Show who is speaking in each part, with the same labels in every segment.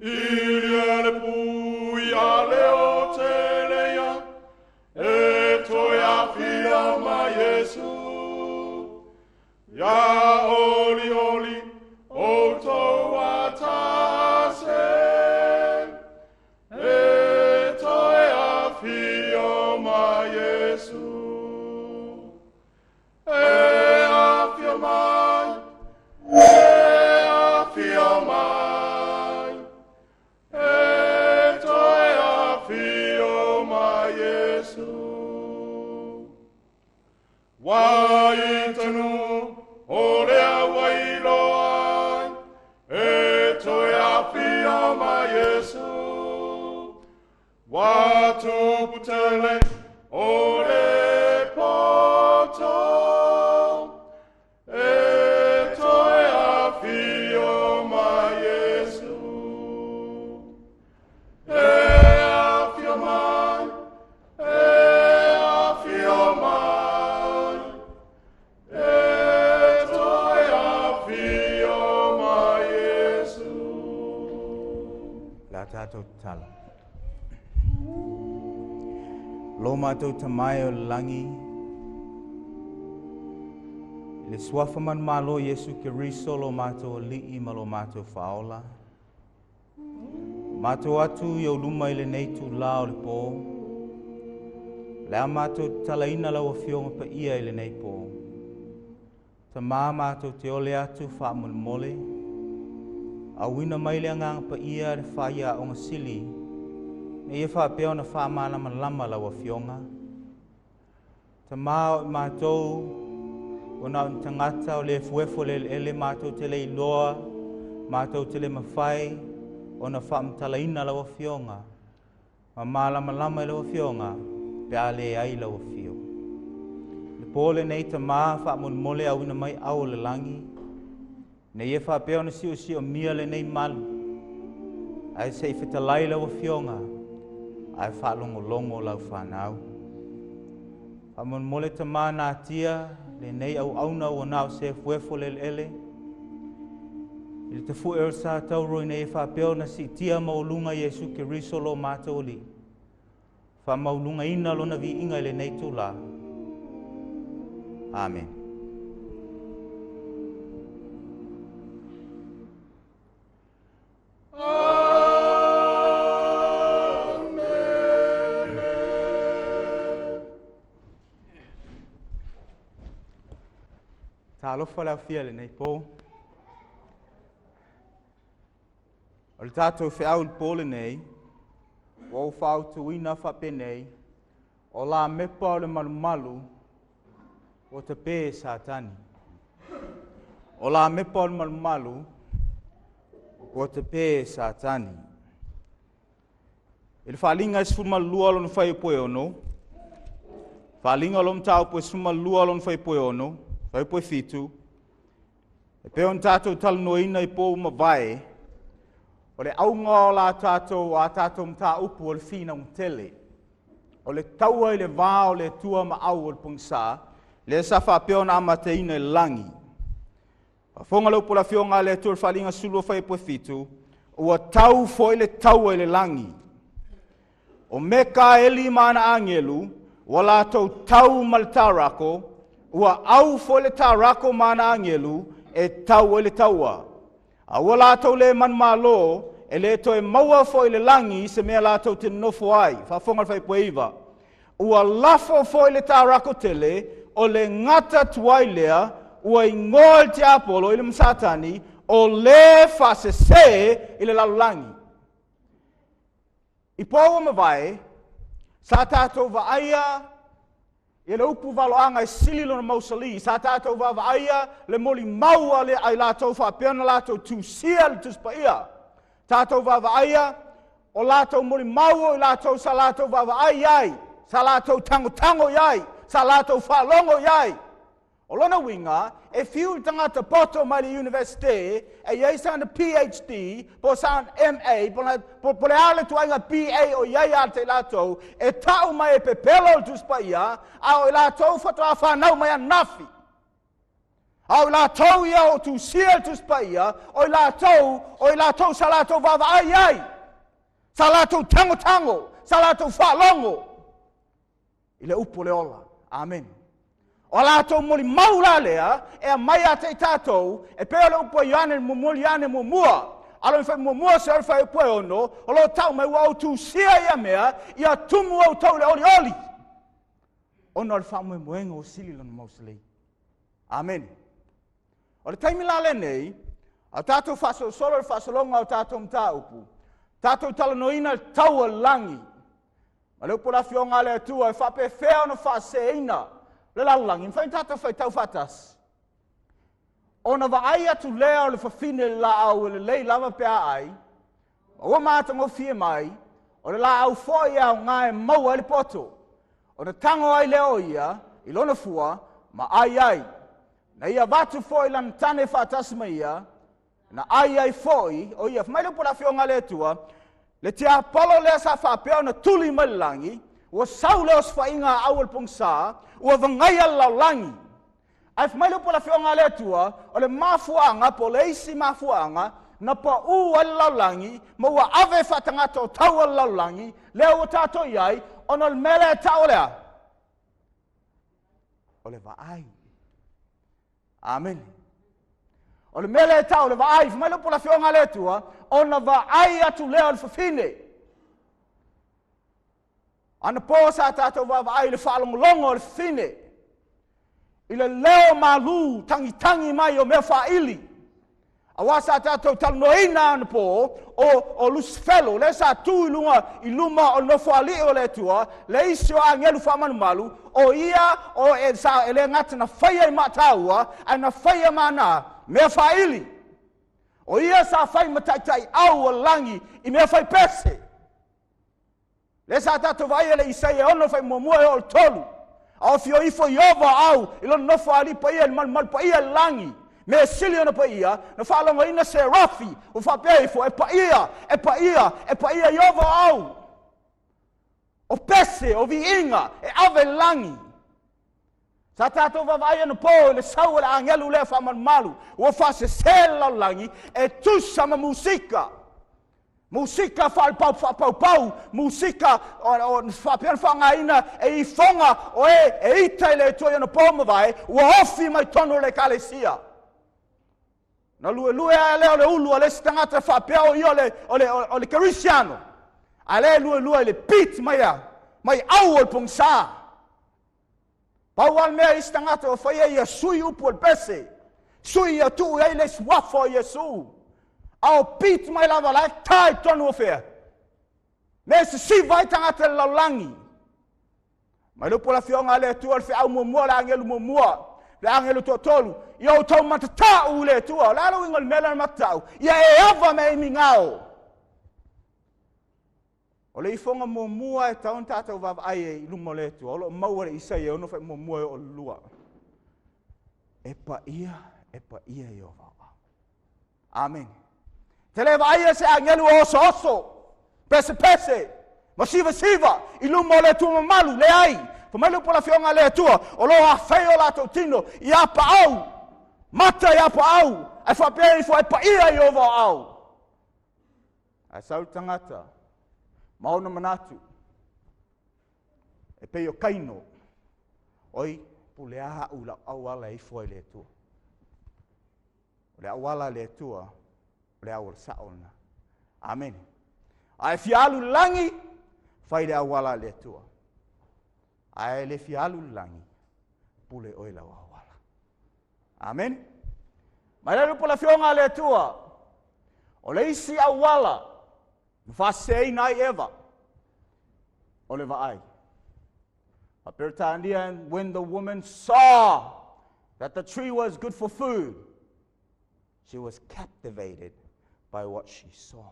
Speaker 1: Ilia le pui a le o teleia, e toe afia mai Iesu. Ia oli oli, o tau atase, e toe afia mai Iesu. E afia mai, e afia mai, e toe afio mai Iesu. Wai tanu o lea wailoa ai, e toe afio mai Iesu. Watu putele o le poto, e toe afio mai Iesu. E afio mai, e afio mai, e toe afio mai Iesu.
Speaker 2: La tātou tala. Lo mātou tamai o le langi, i le suafa manumalo Iesu Keriso lo mātou ali'i ma lo mātou whaola. Mātou atu i o luma i le nei tūlā o le pō. Le a mātou talaina lau afioga pa ia i le nei pō. Ta mā mātou te ole atu wha molemole. Auina mai le anganga pa ia le whaia o ngā sili. Ne ia wha peo na wha malama lama lau afioga. Ta mā o i mātou, o nā o tangata o le fuefo le ele mātou te le iloa, mātou te le mawhai, o na wha mtalaina lau afioga. Ma malama lama i lau afioga, pe a le ai lau afio. Le pō lenei ta mā wha molemole au ina mai au o le langi. Ne ia wha peo na sio sio mia le nei malu. Ai se i fetalai lau afioga, ai wha longo longo lau whanau. Wha molemole ta mā nā tia, le nei au auna o nā o se fuefo le ele. I le tafu e o sa tauro i nei wha peo na si tia maulunga Iesu Keriso lo mātou li. Wha maulunga ina lona vi inga i le nei tūlā. Amen.
Speaker 1: Amen.
Speaker 2: Talofa lau fia le nei pō. O le tātou wheau le pō le nei, ua o whautuina whapenei, o la mepa o le malumalu, o te pē Satani. O la mepa o le malumalu, o te pē Satani. I le whalinga e sefulu lua lona whai poe ono, whalinga lo mtau poe sefulu lua lona whai poe ono, whai poe fitu, e peo ni tātou talanoina i pō mavae, o le aunga o la tātou, a tātou mta upu o le whina tele. O le taua i le vā o le tua ma au o le pongsa, le sa whapeo na amateina i langi. Whafonga le upu la fionga le tua le whalinga sulu o whai poe fitu, ua tau foi le taua i le langi. O meka eli mana angelu, ua lātou tau ma le tārako, ua au foi le tārako mana angelu, e tau e le taua. A ua lātou le manumalo, e le toe maua foi le langi, se mea lātou te nofo ai. Whafonga le whai iwa. Ua lafo foi le tārako tele, o le ngata tuai lea, ua ingoa i te apolo i le masatani, o le whaasese i le lalolagi. I pō mavae, sa tātou vaaia i le upu valoanga e sili lona mausali, sa tātou vavaia le moli maua le ai lātou whaapea na lātou tusia le tuspaia. Tātou vavaia o lātou moli maua i lātou sa lātou vavaai ai, sa lātou tango tango i ai, sa lātou whaalongo i ai. O lona winga, e fiu i tangata poto mai le university, e iai sana PhD, po sana MA, po le ale tuaiga BA o iai a te lātou, e tau mai e pepelo o le tuspaia, a o i lātou whatoa whanau mai a nafi. A o i latou ia o tusia le Tusi Paia, o i latou, o i latou sa latou vaavaai ai, sa latou tagotago, sa latou faalogo i le upu o le ola. Amene. O a latou molimau la lea e aumai ia te i tatou, e pei o le upu a Ioane, muamua Ioane muamua, alo fai muamua se ole fai upu e 6, o lo o tau mai ua ou tusia ia mea, ia tumu outou le olioli, ona o le faamoemoega ua sili lona mausali. Amene. O le taimi la lenei, a tatou faasolosolo le faasologa o tatou mataupu, tatou talanoaina le tau o le lagi. Ma le upu o le afioga a le Atua e faapefea ona faaseseina le lalolagi, mafai ona tatou faitau faatasi. Ona vaai atu lea o le fafine i le laau e lelei lava pe a ai, ma ua matagofie mai, o le laau foi e aoga e maua ai le poto. Ona tago ai lea o ia i lona fua ma ai ai. Na ia avatu foi lana tane faatasi ma ia, na ai ai foi o ia. Fai mai le upu o le afioga a le Atua, le tiapolo lea sa faapea ona tuli mai le lagi, ua sau lea osofaiga a au o le pogisa, ua vagaia le lalolagi. Ae fai mai le upu o le afioga a le Atua, o le mafuaaga po o le isi mafuaaga na pau ai le lalolagi ma ua ave faatagata o tau o le lalolagi, lea ua tatou i ai, ona o le mea lea e tau o le a? O le vaai. Amene. O le mea lea e tau o le vaai, fai mai le upu o le afioga a le Atua, ona vaai atu lea o le fafine. Anapo sa tatou vaavaai i le faalogologo o le fafine, i le leo malu tagitagi mai o mea faaili. Aua sa tatou talanoaina anapo o Lusifelo, lea sa tu i luga i luma o le nofoalii o le Atua, le isi o agelu faamalumalu, o ia o e, sa e le gata na faia i maataua, ae na faia mana mea faaili. O ia sa fai ma taitai au o le lagi i mea fai pese. Lea sa tatou vaai le Isaia 6 fai muamua e oo i le 3. A o fio ifo Ieova au i lona nofo alii paia i le malumalu paia i le lagi. Mea sili ona paia, na faalogoina serafi, ua faapea ifo, e paia, e paia, e paia Ieova au. O pese, o viiga, e ave i le lagi. Sa tatou vaavaai anapo i le sau o le agelu lea faamalumalu, ua faasese le lalolagi, e tusa ma musika. Musika faapaupau, musika o faapea ona faaaogaina e ifoga o e ita i le Atua i ona po mavae, ua ofi mai tonu o le ekalesia. Na luelue ae lea o le ulu a le isi tagata faapea o ia o le Kerisiano. A lea e luelue i le beat mai a, mai au o le pogisa. Pau lava le mea isi tagata ua faia ia sui upu o le pese, sui ia tuu ai le isi uafa o Iesu. A o beat mai lava la e ta i totonu o fea. Mea e sesiva ai tagata i le lalolagi. Mai le upu o le afioga a le Atua, le feau muamua, le agelu muamua, le agelu toatolu, ia outou matatau i le Atua. O le a le uiga o le mea lea o le matatau? Ia e ava me imigao. O le ifoga muamua e tatau ona tatou vaavaai ai i luma o le Atua, o lo o maua le Isaia 6 fai muamua e oo i le 2. E paia, e paia Ieova. Amene. Te le vaaia se agelu o osooso, pesepese, ma sivasiva i luma o le Atua mamalu, leai. Fai mai le upu o le afioga a le Atua, o lo o afei o latou tino i apaau, mata i apaau, ae faapea ifo e paia Ieova o au. Ae sau le tagata ma ona manatu, e pei o Kaino, oi, pule a au i lau auala e ifo ai le Atua. O le auala a le Atua, o le auala sao lena. Amene. A e fia alu i le lagi, fai le auala a le Atua. A e le fia alu i le lagi, pule oe lau auala. Amene. Mai le upu o le afioga a le Atua, o le isi auala na faaseseina ai Eva, o le vaai. Faa-Peretania, and when the woman saw that the tree was good for food, she was captivated by what she saw.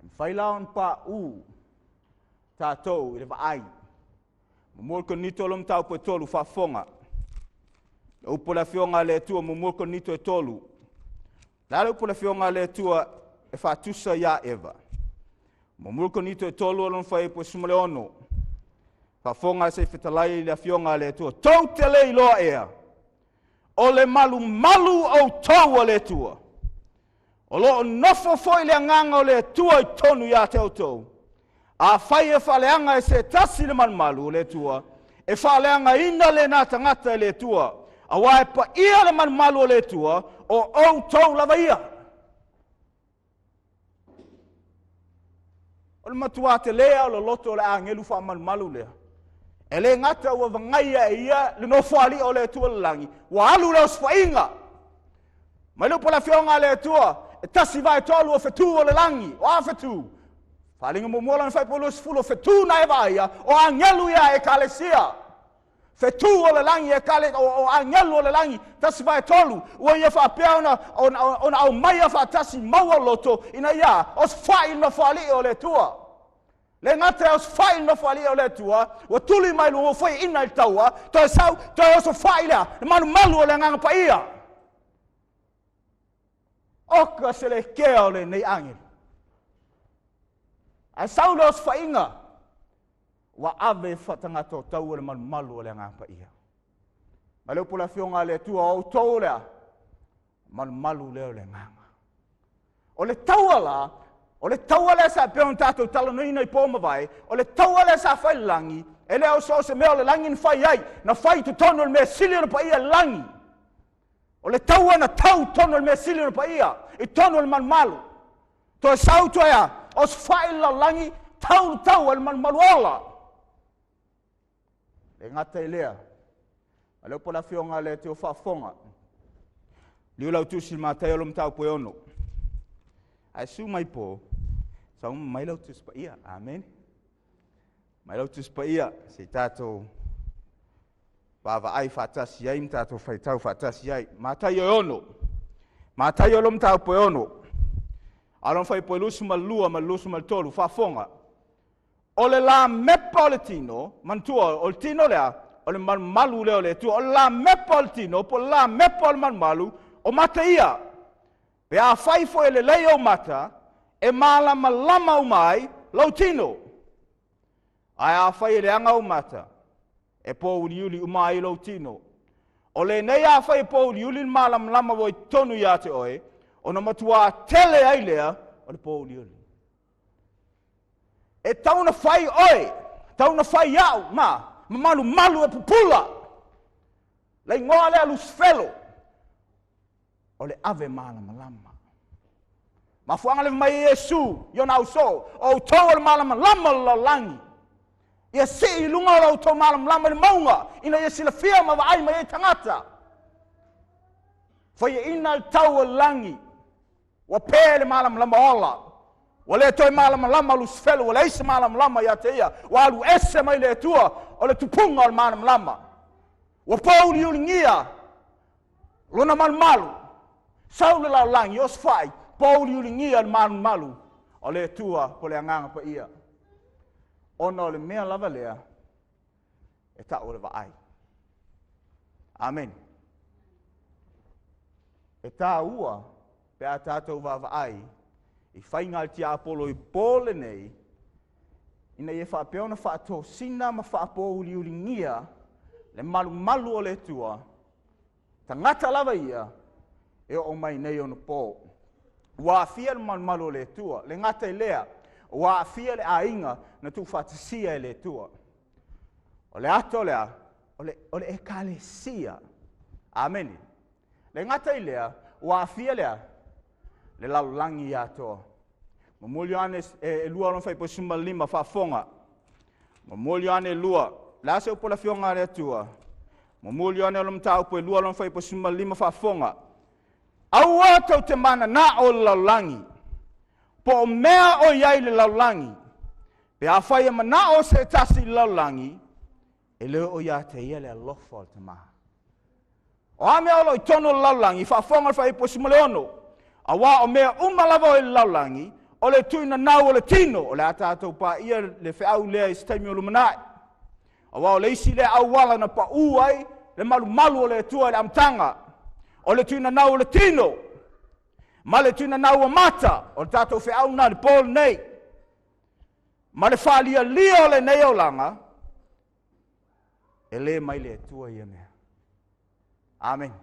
Speaker 2: E mafai la ona paʻū tatou i le vaai. Muamua Korinito lona mataupu e 3, faafofoga. Le upu o le afioga a le Atua, muamua Korinito e 3. O le a le upu o le afioga a le Atua e faatusa iā Eva? Muamua Korinito e 3 lona fuaiupu e 16. Faafofoga se i fetalai i le afioga a le Atua. Tou te le iloa ea, O le malumalu outou o le Atua. O loo nofo foi le agaga o le Atua i totonu ia te outou. Afai e faaleaga e se tasi le malumalu o le Atua, e faaleagaina lena tagata e le Atua. Auā e paia le malumalu o le Atua, o outou lava ia. O le matua telē lava o le loto o le agelu faamalumalu lea. E le gata ua vagaia e ia le nofoalii o le Atua i le lagi, ua alu le osofaiga. Mai le upu a le Afioga a le Atua, e 1/3 o fetu o le lagi. O a fetu? Faaaliga muamua lona fuaiupu 20, o fetu na e vaaia, o agelu ia a Ekalesia. Fetu o le lagi, o agelu o le lagi, 1/3, ua ia faapea ona aumaia faatasi maua loto, ina ia osofai le nofoalii o le Atua. Le gata e osofai le nofoalii o le Atua, ua tuli mai luga, ua faiaina i le taua, toe sau, toe osofai lea, le malumalu o le agaga paia. Oka se le kea o lenei agelu. Ae sau le osofaiga, ua ave faatagata o tau o le malumalu o le agaga paia. Ma le upu le afioga a le Atua, o outou lea, malumalu lea o le agaga. O le taua la, o le taua lea sa pea ona tātou talanoaina i pō mavae, o le taua lea sa fai le lagi, e le o so o se mea o le lagi na fai ai, na fai i totonu o le mea sili ona paia le lagi. O le taua na tau i totonu o le mea sili ona paia, i totonu o le malumalu. Toe sau toe a, osofai le lalolagi, tau le taua i le malumalu ola. Le gata i lea, a le upu a le afioga a le Atua faafofoga, liu lau tusi Mataio lo mataupu e 6. Ae su mai po, sau mai lau tusi paia. Amen. Mai lau tusi paia, se i tātou vaavaai faatasi ai ma tātou faitau faatasi ai. Mataio e 6. Mataio lo mataupu e 6. A lona fuaiupu e 22 ma le 23, faafofoga. O le la mepa o le tino, manatua, o le tino lea, o le malumalu lea o le Atua. O le la mepa o le tino, po o le la mepa o le malumalu, o mata ia. Pe a fai foi e lelei ou mata, e malamalama uma ai lou tino. Ae a fai e leaga ou mata, e pōuliuli uma ai lou tino. O lenei a fai e pōuliuli le malamalama ua i totonu ia te oe, ona matua tele ai lea o le pōuliuli. E tau na fai oe, tau na fai au, ma malumalu e pupula. Le igoa lea Lusifelo, o le ave malamalama. Mafuaaga le mai Iesu, i ona ausoo, o outou o le malamalama o le lalolagi. Ia sii i luga o la outou malamalama i le mauga, ina ia silafia ma vaai mai ai tagata. Faiaina le tau o le lagi, ua pe le malamalama ola. Ua le toe malamalama Lusifelo, ua leai se malamalama ia te ia. Ua alu ese mai le Atua o le tupuga o le malamalama. Ua pōuliuligia lona malumalu, sau le lalolagi, osofai, pōuliuligia le malumalu o le Atua po le agaga paia. Ona o le mea lava lea, e tau o le vaai. Amen. E tāua pe a tātou vaavaai i faiga a le tiapolo i pō lenei, ina ia faapea ona faatosina ma faapōuliuligia le malumalu o le Atua, tagata lava ia e oo mai nei ona pō. Ua aafia le malumalu o le Atua, le gata i lea, ua aafia le aiga na tuufaatasia e le Atua. O le ato lea, o le Ekalesia. Amene. Le gata i lea, ua aafia lea, le lalolagi atoa. Momoli Ioane e 2 lona fuaiupu 15 faafofoga. Momoli Ioane 2, le a se upu a le Afioga a le Atua? Momoli Ioane o le mataupu e 2 lona fuaiupu 15 faafofoga. Aua tou te mananao o le lalolagi, po o mea o i ai le lalolagi. Pe a fai e manao se tasi i le lalolagi, e le oo ia te ia le alofa o le Tama. O a mea o lo o i totonu o le lalolagi, faafofoga le fuaiupu 16. Auā o mea uma lava o i le lalolagi, o le tuinanau o le tino, o le a tātou paia le feau lea i se taimi o lumanai. Auā o le isi lea auala na paū ai le malumalu o le Atua i le amataga, o le tuinanau o le tino, ma le tuinanau o mata, o le tātou feau na le pō lenei, ma le faalialia o lenei olaga, e le mai le Atua ia mea. Amen.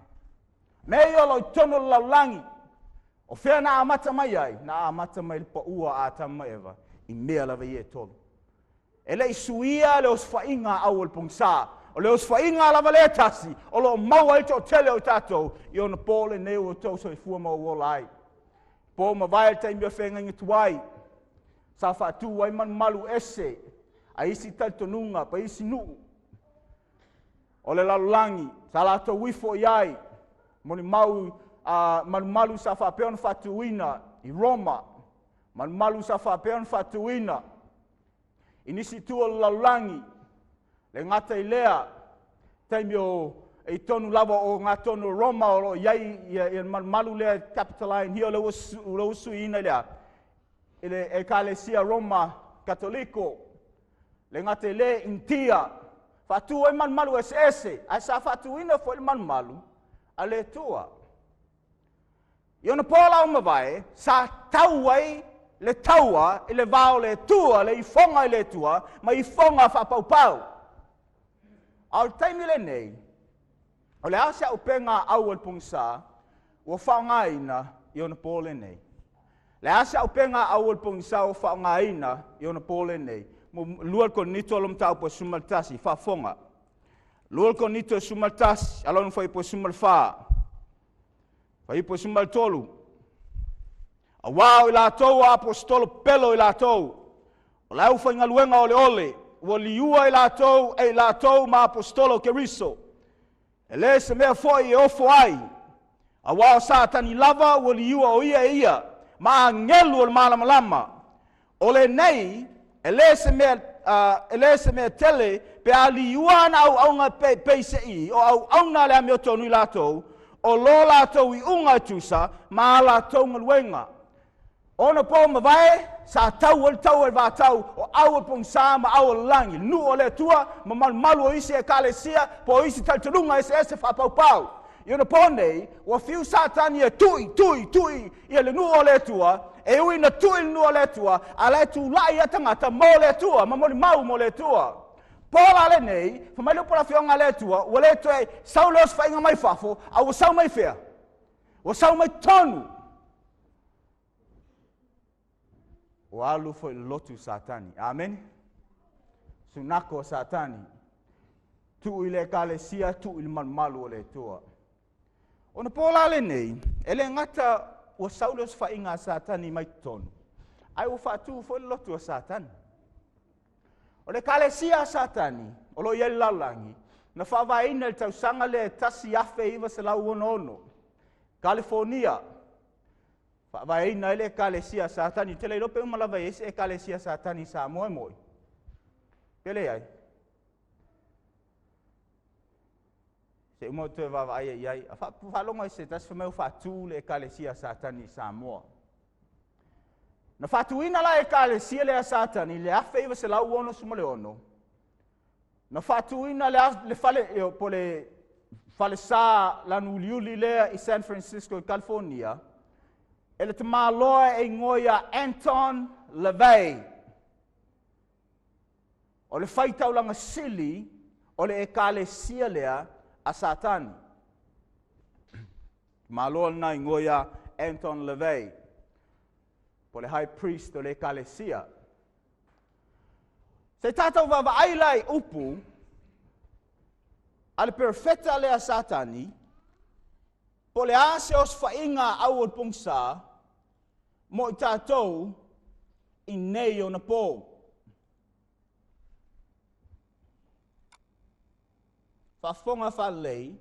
Speaker 2: Mea ia o lo o i totonu o le lalolagi, o fea na amata mai ai? Na amata mai i le paua a Atama ma Eva i mea lava ia e tolu. E le i suia le osofaiga a au o le pogisa. O le osofaiga lava lea e tasi o lo o maua ai le toatele o i tatou i ona po lenei ua outou soifua ma ou ola ai. Po mavae le taimi o feagaiga tuai, sa faatu ai malumalu ese a isi talitonuga pa isi nuu o le lalolagi sa latou ifo i ai molimau malumalu sa faapea ona faatuina i Roma, malumalu sa faapea ona faatuina i nisi itu o le lalolagi, le gata i lea taimi o i tonu lava o gatonu o Roma o lo o i ai ia malumalu lea Capitoline Hill lea ua suiina i le a? I le Ekalesia Roma Katoliko. Le gata i lea Initia, faatu ai malumalu eseese, ae sa faatuina foi le malumalu a le Atua. I ona po la ua mavae, sa tau ai le taua i le va o le Atua, le ifoga i le Atua, ma ifoga faapaupau. A o le taimi lenei, o le a se auupega a au o le pogisa ua faaaogaina i ona po lenei? Le a se auupega a au o le pogisa ua faaaogaina i ona po lenei? 2 Korinito le mataupu e 11, faafofoga. 2 Korinito 11, alona fuaiupu e 14, fuaiupu e 13. Auā o i latou o aposetolo pepelo i latou, o le aufaigaluega oleole, ua liua i latou e i latou ma aposetolo o Keriso. E le se mea foi e ofo ai, auā o Satani lava ua liua o ia e ia, ma agelu o le malamalama. O lenei, e le se mea, e le se mea tele pe a liua ana auauna peiseai o auauna a le amiotonu i latou, o lo latou iuga e tusa ma a latou galuega. Ona po mavae, sa tau ai le taua i le vatau o au o le pogisa ma au o le lagi, le nuu o le Atua ma malumalu o isi ekalesia po o isi talitonuga eseese faapaupau. I ona po nei, ua fiu Satani e tui, tui, tui ia le nuu o le Atua, e ui na tui le nuu o le Atua, a la e tulai ia tagata mo le Atua, ma molimau mo le Atua. Po la lenei, fai mai le upu a le Afioga a le Atua, ua le toe sau le osofaiga mai fafo, a ua sau mai fea? Ua sau mai totonu. Ua alu foi le lotu Satani. Amen. Sunako o Satani. Tuu i le ekalesia, tuu i le malumalu o le Atua. Ona po la lenei, e le gata ua sau le osofaiga a Satani mai totonu, ae ua faatu foi le lotu a Satani. O le ekalesia a Satani, o lo o i ai le lalolagi, na faavaeina i le tausaga lea e 1966, Kalifornia, faavaeina ai le ekalesia a Satani. Ou te le iloa pe uma lava i ai se ekalesia a Satani i Samoa e moi. Pe leai. Se uma ou toe vaavaai i ai. A faalogo ai se tasi fai mai ua faatu le ekalesia a Satani i Samoa. Na faatuina la ekalesia lea a Satani i le 1966. Na faatuina le fale, po le falesa lanu uliuli lea i San Francisco i California, e le tamaloa e igoa ia Anton LaVey. O le faitaulaga sili o le ekalesia lea a Satani. Tamaloa lena igoa ia Anton LaVey, po le high priest o le ekalesia. Se tatou vaavaai la i upu a le perofeta lea a Satani, po le a se osofaiga a au o le pogisa mo i tatou i nei ona po. Faafofoga faalelei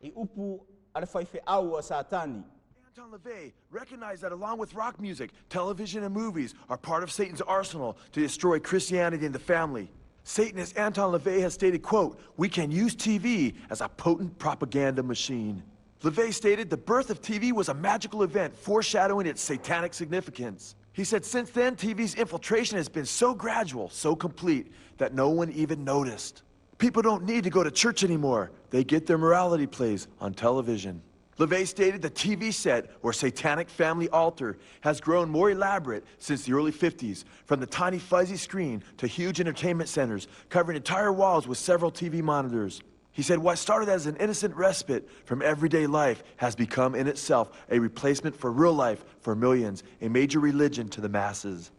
Speaker 2: i upu a le faifeau a Satani.
Speaker 1: Anton LaVey recognized that along with rock music, television and movies are part of Satan's arsenal to destroy Christianity and the family. Satanist Anton LaVey has stated, quote, "We can use TV as a potent propaganda machine." LaVey stated the birth of TV was a magical event foreshadowing its satanic significance. He said since then, TV's infiltration has been so gradual, so complete, that no one even noticed. People don't need to go to church anymore. They get their morality plays on television. LaVey stated the TV set, or satanic family altar, has grown more elaborate since the early 50s, from the tiny fuzzy screen to huge entertainment centers, covering entire walls with several TV monitors. He said, What started as an innocent respite from everyday life has become in itself a replacement for real life for millions, a major religion to the masses.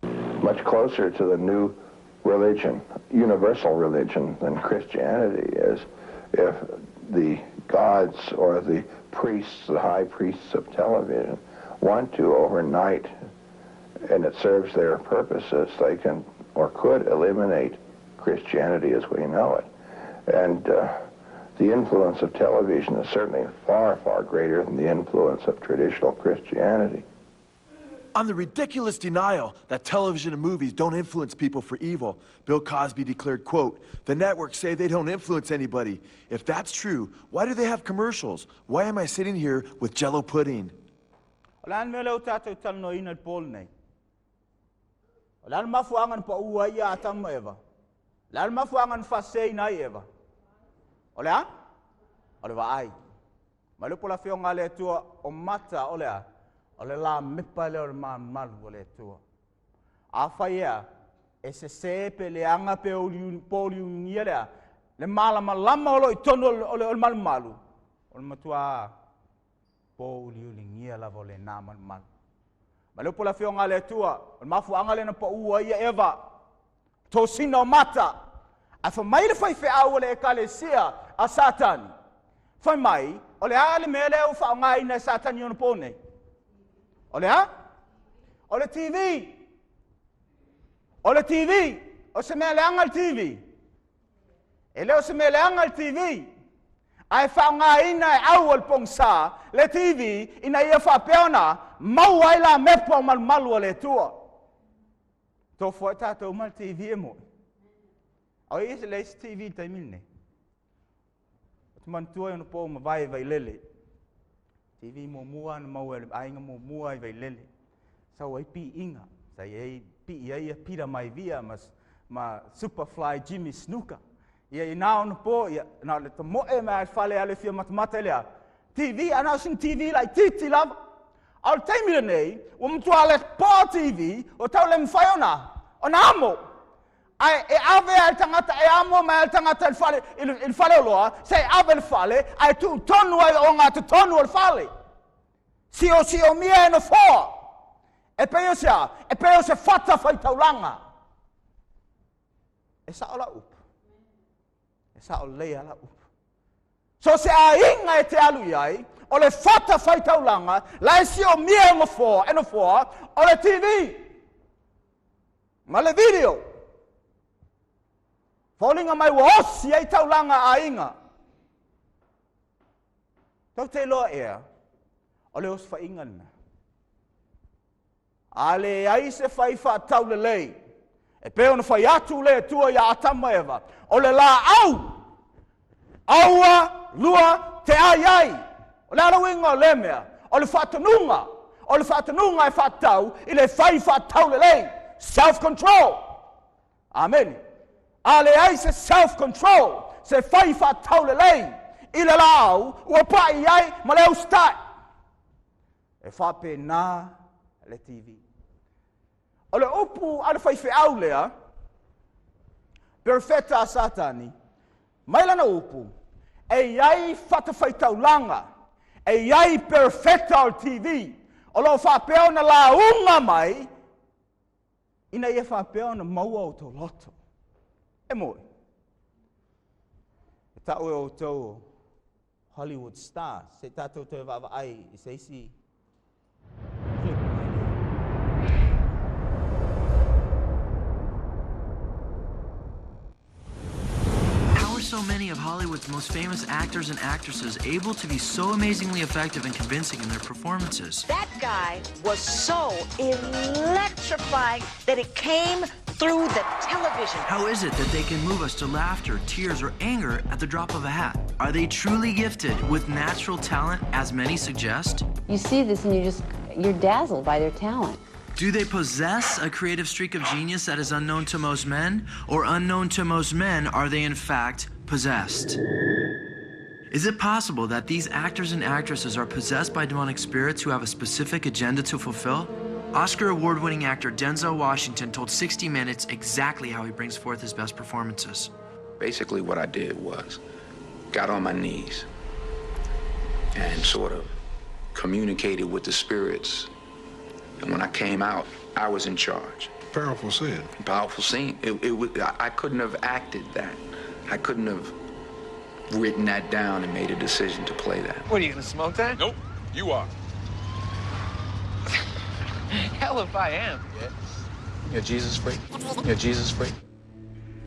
Speaker 3: Much closer to the new religion, universal religion, than Christianity is, if the gods or the priests, the high priests of television, want to overnight, and it serves their purposes, they can or could eliminate Christianity as we know it. And the influence of television is certainly far, far greater than the influence of traditional Christianity.
Speaker 1: On the ridiculous denial that television and movies don't influence people for evil, Bill Cosby declared, quote, The networks say they don't influence anybody. If that's true, why do they have commercials? Why am I sitting here with Jell-O pudding?
Speaker 2: O le a le mea lea ua tatou talanoaina i le po lenei? O le a le mafuaaga na paū ai ia Atamu ma Eva? O le a le mafuaaga na faaseseina ai Eva? O le a? O le vaai. Mai le upu a le Afioga a le Atua, o mata o le a? O le lamepa lea o le malumalu o le Atua. Afai ea, e sese pe leaga pe pouliuliugia le a? Le malamalama o lo o i totonu o le malumalu, o le matua pouliuligia lava o lena malumalu. Ma le upu a le Afioga a le Atua, o le mafuaaga lea na paū ai ia Eva, tosina o mata. Ae fai mai le faifeau o le Ekalesia a Satani, fai mai, o le a le mea lea ua faaaogaina e Satani i ona po nei? O le a? O le TV. O le TV. O se mea leaga le TV. E le o se mea leaga le TV, ae faaaogaina e au o le pogisa le TV ina ia faapea ona maua ai lamepa o malumalu a le Atua. Tofu ai tatou ma le TV e moe. O i se le isi TV i le taimi lenei. Ou te manatua i ona po mavae i Vailele. TV muamua na maua e le aiga muamua i Vailele. Sau ai piiga, sa i ai pii ai ia Peter Maivia ma, ma Superfly Jimmy Snuka. Ia i nā ona po, ia, na o le tamoe mai le fale ale fia matamata i le a. TV, a na o sina TV laitiiti lava. A o le taimi lenei, ua matua le po TV, ua tau le mafai ona, ona amo. Ae e ave lava i le tagata, e amo mai lava le tagata i le fale, i le, i le faleoloa, se i ave i le fale, ae tuu tonu ai o ogatotonu o le fale. Siosiomia e nofoa. E pei o se a? E pei o se fata faitaulaga. E sao lau upu. E sao lelei lava lau upu. So se aiga e te alu i ai, o le fata faitaulaga, la e siomia e nofoa, e nofoa, o le TV. Ma le video. Foliga mai ua osi ai taulaga a aiga. Tou te iloa ea, o le osofaiga lena. A leai se fai faataulelei, e pei ona fai atu le Atua iā Atamu ma Eva, o le laau, aua lua te ai ai. O le a le uiga o lea mea? O le faatonuga, o le faatonuga e faatatau i le fai faataulelei, self control. Amene. A leai se self control, se fai faataulelei i le laau ua pai i ai ma le usitai. E faapena le TV. O le upu a le faifeau lea, perofeta a Satani, mai lana upu, e i ai fatafaitaulaga, e i ai perofeta o le TV, o lo o faapea ona lauga mai ina ia faapea ona maua outou loto. E moni. E tau e outou Hollywood stars, se i tatou toe vaavaai i se isi clip mai lea.
Speaker 4: How are so many of Hollywood's most famous actors and actresses able to be so amazingly effective and convincing in their performances?
Speaker 5: That guy was so electrifying that it came through the television.
Speaker 4: How is it that they can move us to laughter, tears, or anger at the drop of a hat? Are they truly gifted with natural talent, as many suggest?
Speaker 6: You see this and you just, you're dazzled by their talent.
Speaker 4: Do they possess a creative streak of genius that is unknown to most men? Or unknown to most men, are they in fact possessed? Is it possible that these actors and actresses are possessed by demonic spirits who have a specific agenda to fulfill? Oscar award winning actor Denzel Washington told 60 Minutes exactly how he brings forth his best performances.
Speaker 7: Basically, what I did was got on my knees and sort of communicated with the spirits. And when I came out, I was in charge.
Speaker 8: Powerful scene.
Speaker 7: Powerful scene. I couldn't have acted that. I couldn't have written that down and made a decision to play that.
Speaker 9: What, are you gonna smoke that?
Speaker 8: Nope, you are.
Speaker 9: Hell if I am.
Speaker 7: Yeah. You're Jesus freak. You're Jesus freak.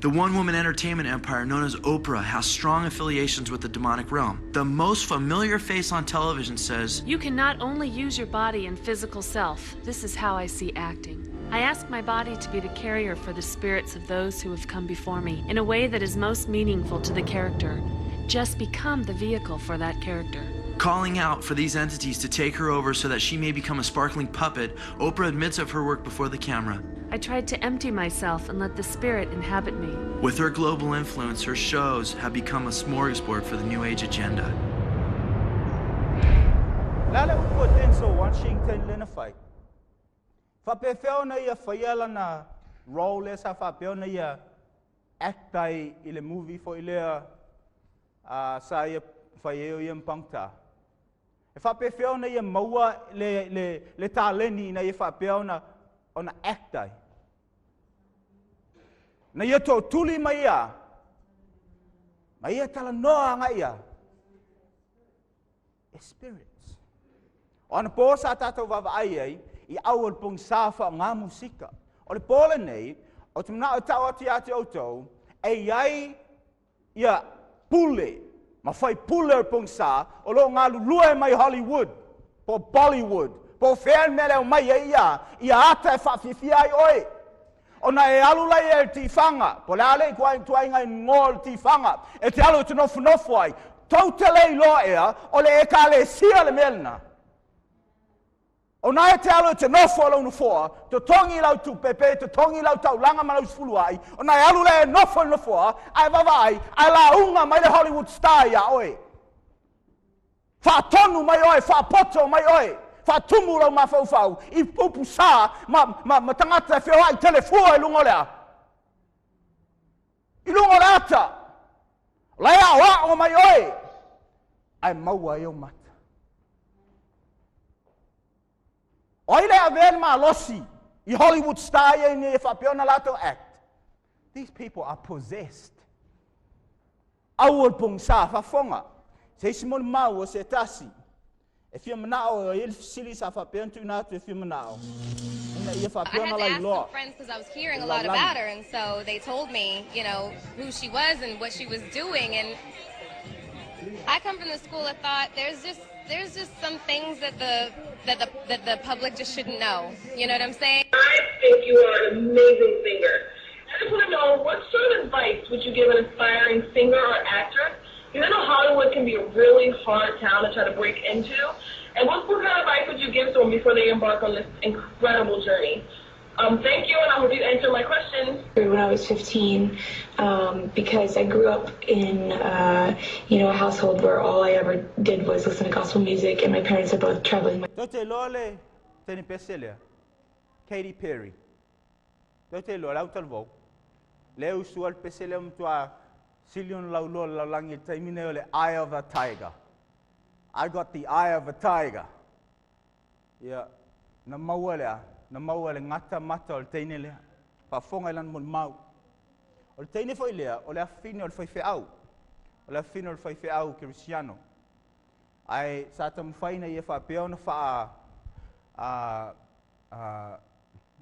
Speaker 4: The one-woman entertainment empire known as Oprah has strong affiliations with the demonic realm. The most familiar face on television says,
Speaker 10: "You can not only use your body and physical self. This is how I see acting. I ask my body to be the carrier for the spirits of those who have come before me in a way that is most meaningful to the character. Just become the vehicle for that character."
Speaker 4: Calling out for these entities to take her over so that she may become a sparkling puppet, Oprah admits of her work before the camera.
Speaker 10: I tried to empty myself and let the spirit inhabit me.
Speaker 4: With her global influence, her shows have become a smorgasbord for the New Age agenda.
Speaker 2: Lale upu Denzel Washington lena fai. Whapewheo na ia whaia lana role lea sa whapeo na ia act ai i le movie fo i lea sa ia whaieo ia mpangta. E whapewheo na ia maua le tāleni na ia whapeo na ona act ai. Na ia tō tuli mai ia. Ma ia tala noa anga ia. E spirits. O ana pō sa tātou wawa ai ai, i au o le pongi sāwha o ngā musika. O le pōle nei, o te mana o tau atu ia te outou, e iai ia pule, ma whai pule o le pongi sā, o lo ngā lulua e mai Hollywood, po Bollywood, po whea mele o mai e ia, ia ata e whaawhiwhia ai oe. O na e alu lai e le tiwhanga, po le ale i kua tuai ngai ngō le tiwhanga, e te alu e te nofu nofu ai, tau te lei loa ea, o le e ka le sia le melena. O nai te alu te nofo lau nofoa, te tongi lau tupepe, te tongi lau taulanga ma lau sefulu ai, o nai alu le nofo le nofoa, ai vavaai, ai launga mai le Hollywood star ia oe. Whaatonu mai oe, whaapoto mai oe, whaatumu lau mafaufau, i upu sā, ma tangata e whioai telefua i lunga o lea. I lunga o le ata, lai ao ao mai oe, ai maua e o mata. O ai le avea le malosi i Hollywood star ia nei e whapea na lato act. These people are possessed. Au o le pongsa whafonga. Se isi mo le mau o se tasi. E fia manao o ele sili sa whapea ntu nā tu e fia manao. Ina ia whapea
Speaker 11: I had
Speaker 2: na
Speaker 11: to
Speaker 2: lai
Speaker 11: ask
Speaker 2: loa.
Speaker 11: some friends because I was hearing a lot about her, and so they told me, you know, who she was and what she was doing. And I come from the school of thought there's just some things that the public just shouldn't know. You know what I'm saying?
Speaker 12: I think you are an amazing singer. I just want to know, what sort of advice would you give an aspiring singer or actress? Because I know Hollywood can be a really hard town to try to break into. And what kind of advice would you give someone before they embark on this incredible journey? Thank you, and I hope you answer my questions.
Speaker 13: When I was 15, because I grew up in, you know, a household where all I ever did was listen to gospel music, and my parents are both traveling.
Speaker 2: Tau te loa le tene pese lea, Katy Perry. Tau te loa lau talvou. Le usua le pese lea mtua silion lau loa lau langi taimine o le eye of a tiger. I got the eye of a tiger. Ia, na maua lea. Na maua le ngata mata o le teine lea. Whaafonga i lana mo le mau. O le teine foi lea, o le awhine o le whaiwheau. O le awhine o le whaiwheau Cristiano. Ai sa tamawhaina ia whaapea ona whaa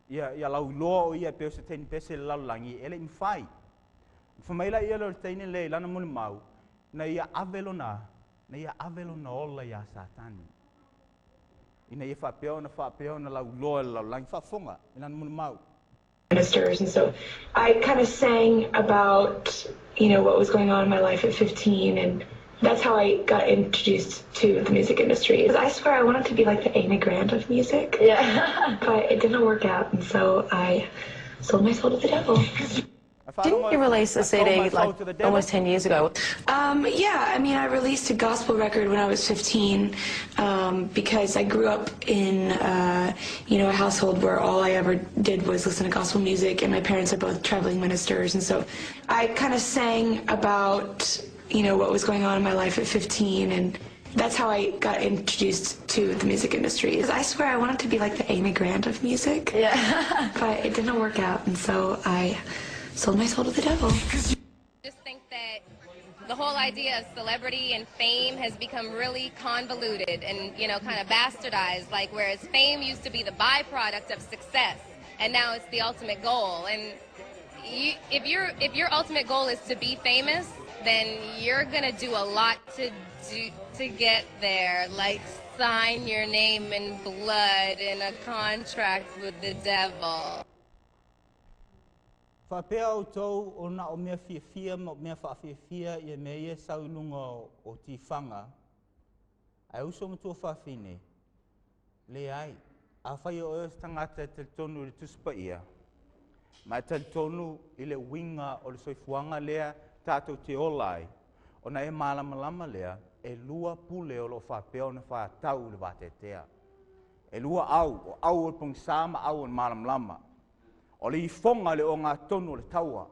Speaker 2: ia lau loa o ia peo se teine pese le lalulangi, ele i mwhai. Whamaila ia le teine le i lana mo le mau, na ia avelona ola ia Satani. Ina ia whaapea ona lau loa le lalulangi, whaafonga i lana mo le mau.
Speaker 13: Ministers, and so I kind of sang about, you know, what was going on in my life at 15, and that's how I got introduced to the music industry. I swear I wanted to be like the Amy Grant of music. Yeah. But it didn't work out, and so I sold my soul to the devil.
Speaker 8: Didn't you release a CD like almost 10 years ago?
Speaker 13: Yeah, I mean, I released a gospel record when I was 15 because I grew up in, a household where all I ever did was listen to gospel music, and my parents are both traveling ministers, and so I kind of sang about, what was going on in my life at 15, and that's how I got introduced to the music industry. I swear I wanted to be like the Amy Grant of music.
Speaker 8: Yeah.
Speaker 13: But it didn't work out, and so I sold my soul to the devil.
Speaker 11: Just think that the whole idea of celebrity and fame has become really convoluted and, kind of bastardized, like whereas fame used to be the byproduct of success, and now it's the ultimate goal. And if your ultimate goal is to be famous, then you're gonna do a lot to get there, like sign your name in blood in a contract with the devil.
Speaker 2: Faapea outou o na o mea fiafia ma o mea faafia ia mea ia sau i luga o tifaga, ae uso matua fafine, leai, afai o oe o se tagata e talitonu i le Tusi Paia, ma e talitonu i le uiga o le soifuaga lea tatou te ola ai, ona e malamalama lea, e lua pule o loo faapea ona faatau i le vateatea. E lua au, o au o le pogisā ma au o le malamalama. O le ifoga le ogatonu o le taua.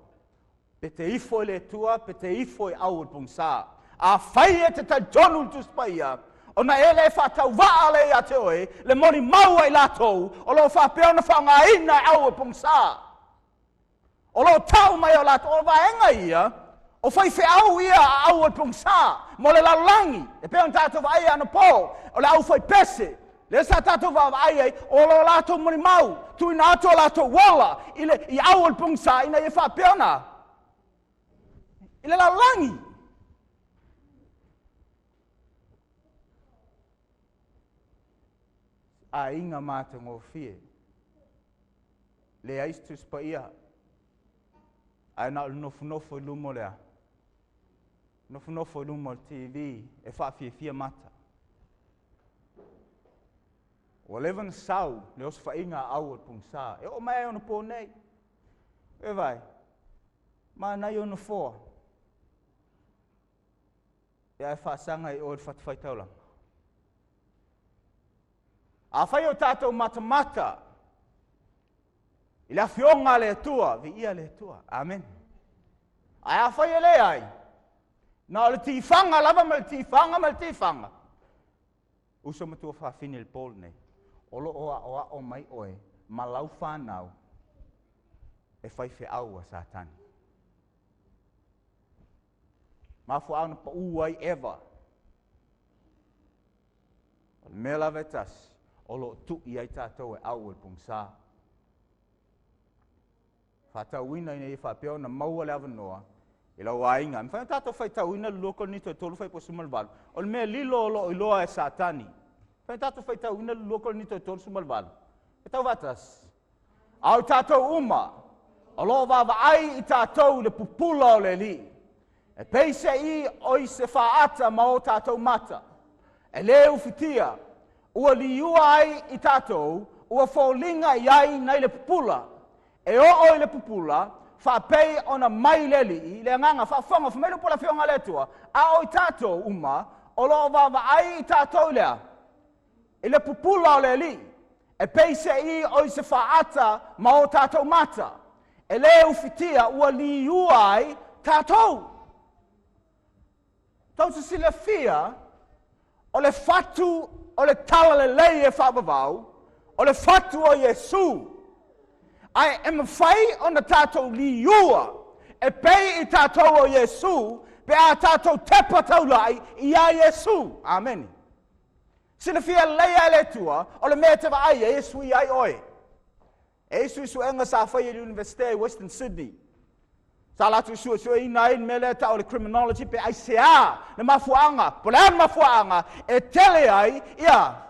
Speaker 2: Pe te ifo i le Atua, pe te ifo i au o le pogisā. Afai e te talitonu i le Tusi Paia, ona e lē faatauvaa le ia te oe, le molimau ai latou, o loo faapea ona faaaogaina e au o le pogisā. O loo tau mai o latou, o vaega ia, o faifeau ia a au o le pogisā, mo le lalolagi, e pei ona tatou vaaia anapo, o le aufaipese, lea sa tatou vaavaai ai, o lo latou molimau, tuuina atu o latou ola i au o le pogisā, ina ia faapea ona i le lalolagi. Aiga matagofie, leai se Tusi Paia, ae na o le nofonofo i luma o le a? Nofonofo i luma o le TV e faafiafia mata. Ua leva ona sau le osofaiga a au o le pogisā. E oo mai ai ona po nei. E vai, manaia o nofoa. E ae faasaga i oe le fatafaitaulaga. Afai o tatou matamata i le afioga a le Atua, viia le Atua. Amen. Ae afai e leai, na o le tifaga lava ma le tifaga ma le tifaga. Uso matua fafine le po lenei, o loo aoao mai oe ma lau whanau e faifeau a Satani. Mafuaa na pau ai Eva. O le mea lava e tasi, o loo tui ai tatou e au o le pogisā. Faatauina ina ia faapea ona maua le avanoa i lau aiga. E mafai ona tatou faitauina le 2 Korinito e 3 fuaiupu 18. O le mea lilo o loo iloa e Satani. Mafai ona tatou faitauina le 2 Korinito e 3 18. E tau faatasi. A o tatou uma, o loo vaavaai i tatou i le pupula o le Alii. E peise i o i se faata ma o tatou mata. E lē ufitia, ua liua ai i tatou, ua foliga i ai nai le pupula. E oo i le pupula, faapei ona mai le Alii, le agaga faafofoga, fai mai le upu a le afioga a le Atua, a o i tatou uma, o loo vaavaai i tatou i lea, i le pupula o le Alii. E peise i o i se faata ma o tatou mata. E lē ufitia, ua liua ai tatou. Tau se silafia, o le fatu o le tala lelei e faavavau, o le fatu o Iesu. Ae e mafai ona tatou liua e pei i tatou o Iesu, pe a tatou tepa taulai ia Iesu. Ameni. Silafia lelei a le Atua, o le mea e te vaai ai e sui ai oe. E suesuega sa fai e le Universite i Western Sydney. Sa latou suesueina ai le mea lea tau o le criminology pe aisea le mafuaaga, po o le a le mafuaaga e tele ai ia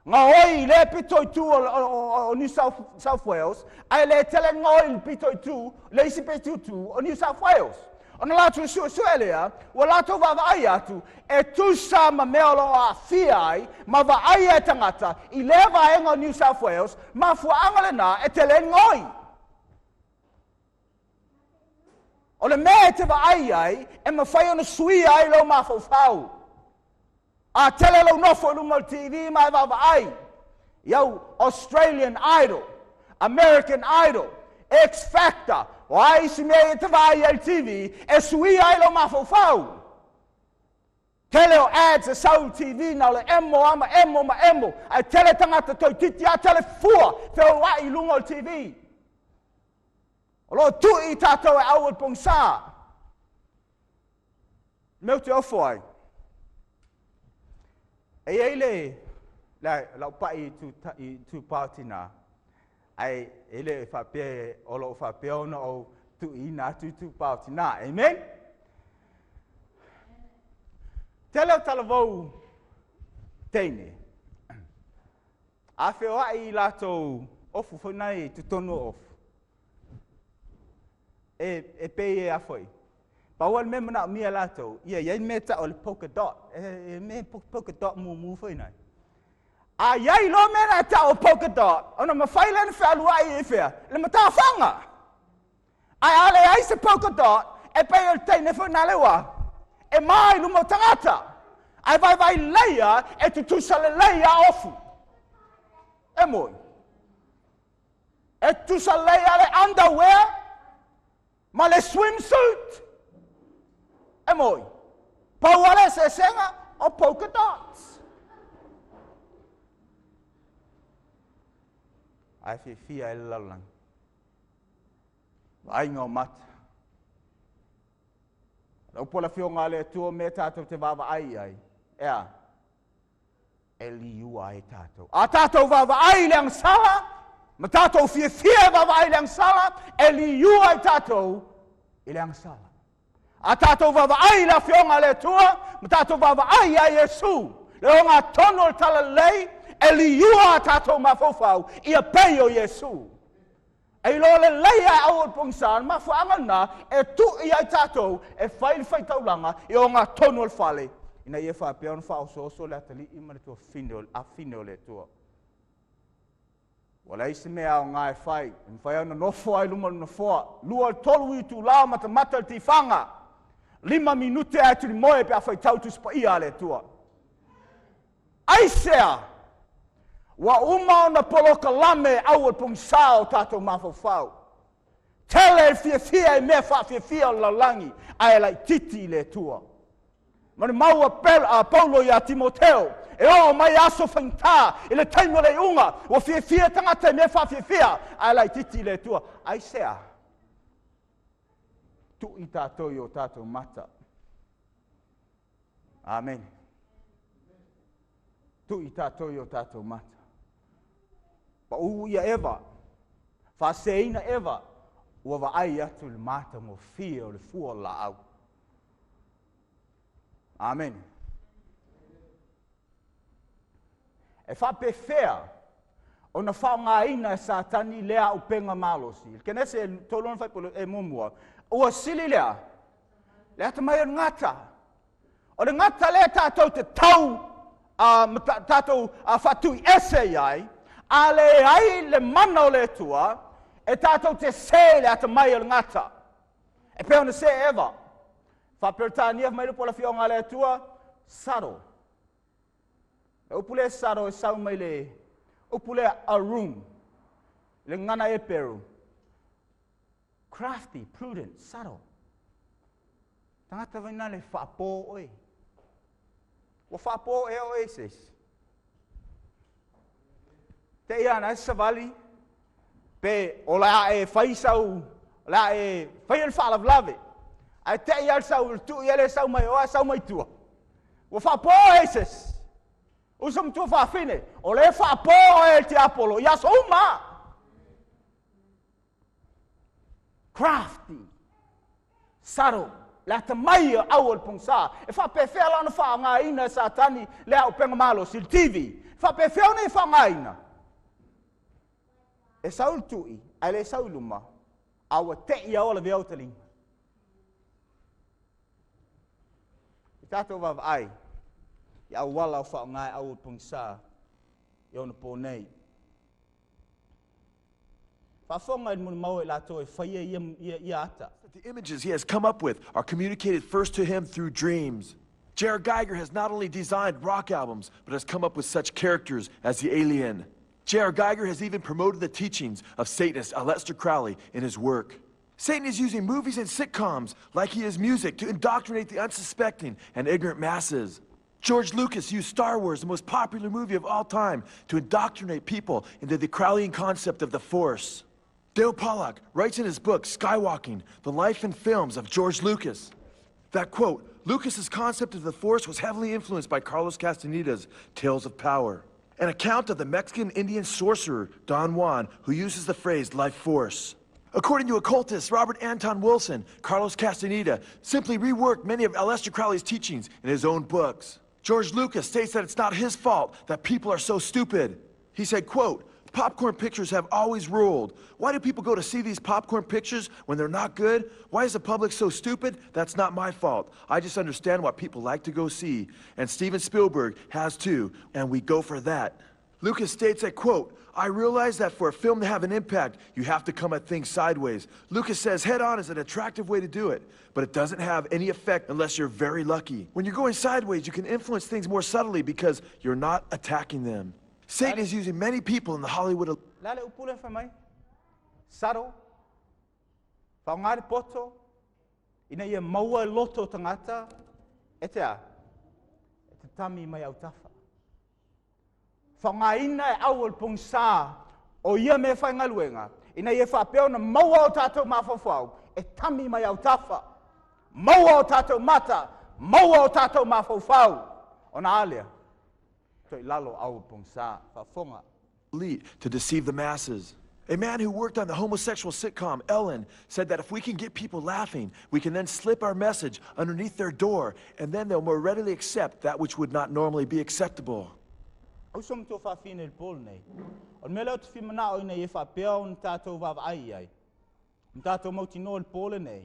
Speaker 2: gaoi i lea pito i tu o New South Wales, ae le tele gaoi i le pito i tu, le isi pito i tu o New South Wales. Ona latou suesue lea, ua latou vaavaai atu, e tusa ma mea o loo aafia ai, ma vaai e tagata i lea vaega o New South Wales, mafuaaga lena e tele gaoi. O le mea e te vaai ai, e mafai ona suia ai lou mafaufau. A tele lou nofo i luma o le TV ma e vaavaai i au Australian Idol, American Idol, X Factor, o a isi mea e te vaai ai i le TV, e suia ai lou mafaufau. Tele o ads e sau i le TV na o le emo lava ma emo ma emo, ae tele tagata toeitiiti lava tele fua feoai i luga o le TV. O lo o tui i tatou e au o le pogisa. Mea ou te ofo ai, e i ai le, le lau pai i itupa o tinā, ae e le faapea o lo o faapea ona ou tuuina atu itupa o tinā. Amen? Tele o talavou teine, a feoai i latou ofu foi nai i totonu o ofu, e, e pei e a foi. Pau le mea manaomia e latou, ia i ai mea tau o le polka dot, e, e mea polka dot mumu foi nai. A i ai loa mea na tau o polka dot, ona mafai lea ona fealuai i fea, le matafaga. Ae a leai se polka dot, e pei o le teine foi nā le ua, e ma i luma o tagata. Ae vaivai leia e tutusa lelei a ofu. E moi. E tutusa lelei a le underwear ma le swimsuit. E moi. Pau a le eseesega o polka dots. Ae fiafia ai le lalolagi. Vaaiga o mata. Le upu a le Afioga a le Atua mea tatou te vaavaai i ai, e a? E liua ai tatou. A tatou vaavaai i le agasala, ma tatou fiafia e vaavaai i le agasala, e liua ai tatou i le agasala. A tatou vaavaai i le Afioga a le Atua, ma tatou vaavaai ia Iesu, le ogatotonu o le talalelei, e liua a tatou mafaufau ia pei o Iesu. E iloa lelei a e au o le pogisa, le mafuaaga lena e tui ai tatou e fai le faitaulaga i ogatotonu o le fale, ina ia faapea ona faaosooso le atalii ma le tuafafine o le afafine o le Atua. Ua leai se mea aoga e fai, e mafai ona nofo ai luma o le nofoa, 2 i le 3 itula o matamata le tifaga, 5 minute ae tulimoe pe a faitau Tusi Paia a le Atua. Aisea? Ua uma ona polokalame au o le pogisa o tatou mafaufau. Tele le fiafia i mea faafiafia o le lalolagi, ae laitiiti i le Atua. Ma le mau a, Pel, a Paulo ia Timoteo, e oo mai aso faigata i le taimi o le iuga, ua fiafia tagata i mea faafiafia, ae laitiiti i le Atua. Aisea? Tui tatou i o tatou mata. Amen. Tui tatou i o tatou mata. Pau ia Eva, faaseseina Eva, ua vaai atu i le matagofie o le fua o le laau. Amen. E faapefea ona faaaogaina e Satani lea auupega malosi? I le Kenese e 3 ona faipule e muamua, ua sili lea le atamai o le gata. O le gata lea tatou te tau tatou faatuiese i ai, a leai le mana o le Atua, e tatou te se i le atamai o le gata. E pei ona se Eva. Faa-Peretania mai le upu a le Afioga a le Atua, subtle. Le upu lea subtle e sau mai le upu lea arum, le gagana Eperu. Crafty, prudent, subtle. Tagata vai nā le faapō oe. Ua faapō ea oe se isi. Te ia ana e savali, pe o le a e fai sau, o le a e fai le faalavelave. Ae te i al sau, le tuu ia le sau mai oa, sau mai tua. Ua faapō e se isi. Uso matua faafine, o le faapō oe e le tiapolo, i aso uma. Crafty, subtle, le atamai o au o le pogisa. E faapefea la ona faaaogaina e Satani le auupega malosi, le TV? E faapefea ona e faaaogaina? E sau le tui, ae le sau i luma, a ua tei au o lavea o talima. I tatou vaavaai i auala o faaaoga e au o le pogisa i ona po nei. Faafofoga i le molimau a i latou e faia ia, ia, ia ata.
Speaker 1: The images he has come up with are communicated first to him through dreams. J.R. Giger has not only designed rock albums, but has come up with such characters as the Alien. J.R. Giger has even promoted the teachings of Satanist Aleister Crowley in his work. Satan is using movies and sitcoms like he is music to indoctrinate the unsuspecting and ignorant masses. George Lucas used Star Wars, the most popular movie of all time, to indoctrinate people into the Crowleyan concept of the Force. Dale Pollak writes in his book, Skywalking, The Life and Films of George Lucas, that, quote, Lucas's concept of the Force was heavily influenced by Carlos Castaneda's Tales of Power, an account of the Mexican Indian sorcerer Don Juan, who uses the phrase life force. According to occultist Robert Anton Wilson, Carlos Castaneda simply reworked many of Aleister Crowley's teachings in his own books. George Lucas states that it's not his fault that people are so stupid. He said, quote, popcorn pictures have always ruled. Why do people go to see these popcorn pictures when they're not good? Why is the public so stupid? That's not my fault. I just understand what people like to go see. And Steven Spielberg has too, and we go for that. Lucas states that, quote, I realize that for a film to have an impact, you have to come at things sideways. Lucas says head on is an attractive way to do it, but it doesn't have any effect unless you're very lucky. When you're going sideways, you can influence things more subtly because you're not attacking them. Satan is using many people in the Hollywood
Speaker 2: Le a le upu lea fai mai? Subtle. Faaaoga le poto, ina ia maua e loto o tagata, e te a? E te tami mai autafa. Faaaogaina e au o le pogisa o ia mea faigaluega, ina ia faapea ona maua o tatou mafaufau e tami mai autafa, maua o tatou mata, maua o tatou mafaufau. Ona a lea? Toe i lalo au o le pogisa. Faafofoga.
Speaker 1: Elite to deceive the masses. A man who worked on the homosexual sitcom Ellen said that if we can get people laughing, we can then slip our message underneath their door, and then they'll more readily accept that which would not normally be acceptable.
Speaker 2: Uso ma tou faafine i le po lenei. O le mea lea ou te fia manao ina ia faapea ona tatou vaavaai i ai, ma tatou mautinoa i le po lenei,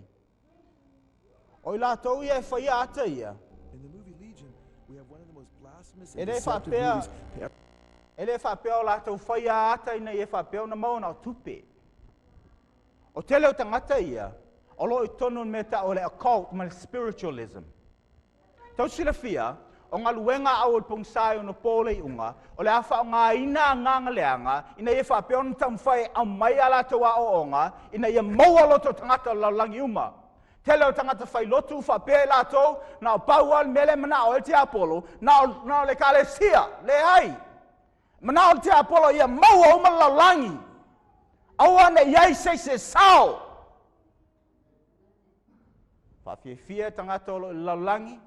Speaker 2: o i latou ia e faia ata ia,
Speaker 1: In the movie Legion, we have one of the most blasphemous
Speaker 2: e
Speaker 1: and
Speaker 2: le
Speaker 1: deceptive
Speaker 2: faapea,
Speaker 1: movies to ever
Speaker 2: e le faapea o latou faia ata ina ia faapea ona maua na o tupe. O tele o tagata ia, o lo o i totonu o le mea e tau o le occult ma le spiritualism. Tau silafia, o galuega a au o le pogisa e ono po le iuga, o le a faaaogaina agaga leaga ina ia faapea ona taumafai e aumai a latou aoaoga ina ia maua loto o tagata o le lalolagi uma. Tele o tagata failotu faapea i latou, na o pau lava le mea lea e manao ai le tiapolo, na o, na o le ekalesia. Leai! Manao le tiapolo ia maua uma le lalolagi. Aua ne i ai se isi e sao. Faafiafia tagata o lo o i le lalolagi,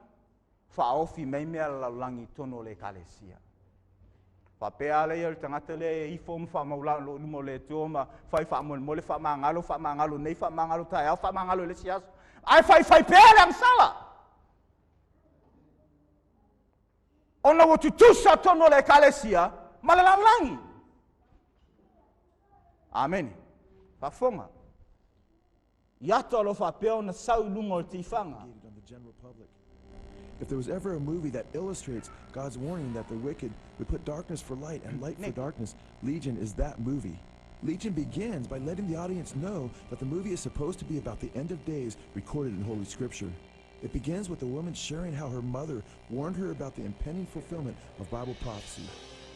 Speaker 2: faaofi mai mea a le lalolagi i totonu o le ekalesia. Faapea lava ia le tagata lea e ifo ma faamaualalo i luma o le Atua ma fai faamolemole, faamagalo, faamagalo nei, faamagalo taeao, faamagalo i le isi aso, ae faifai pea le agasala. Ona ua tutusa totonu o le ekalesia ma le lalolagi. Amene. Faafofoga. I ata o lo o faapea ona sau i luga o le tifaga.
Speaker 1: If there was ever a movie that illustrates God's warning that the wicked would put darkness for light and light for darkness, Legion is that movie. Legion begins by letting the audience know that the movie is supposed to be about the end of days recorded in Holy Scripture. It begins with a woman sharing how her mother warned her about the impending fulfillment of Bible prophecy.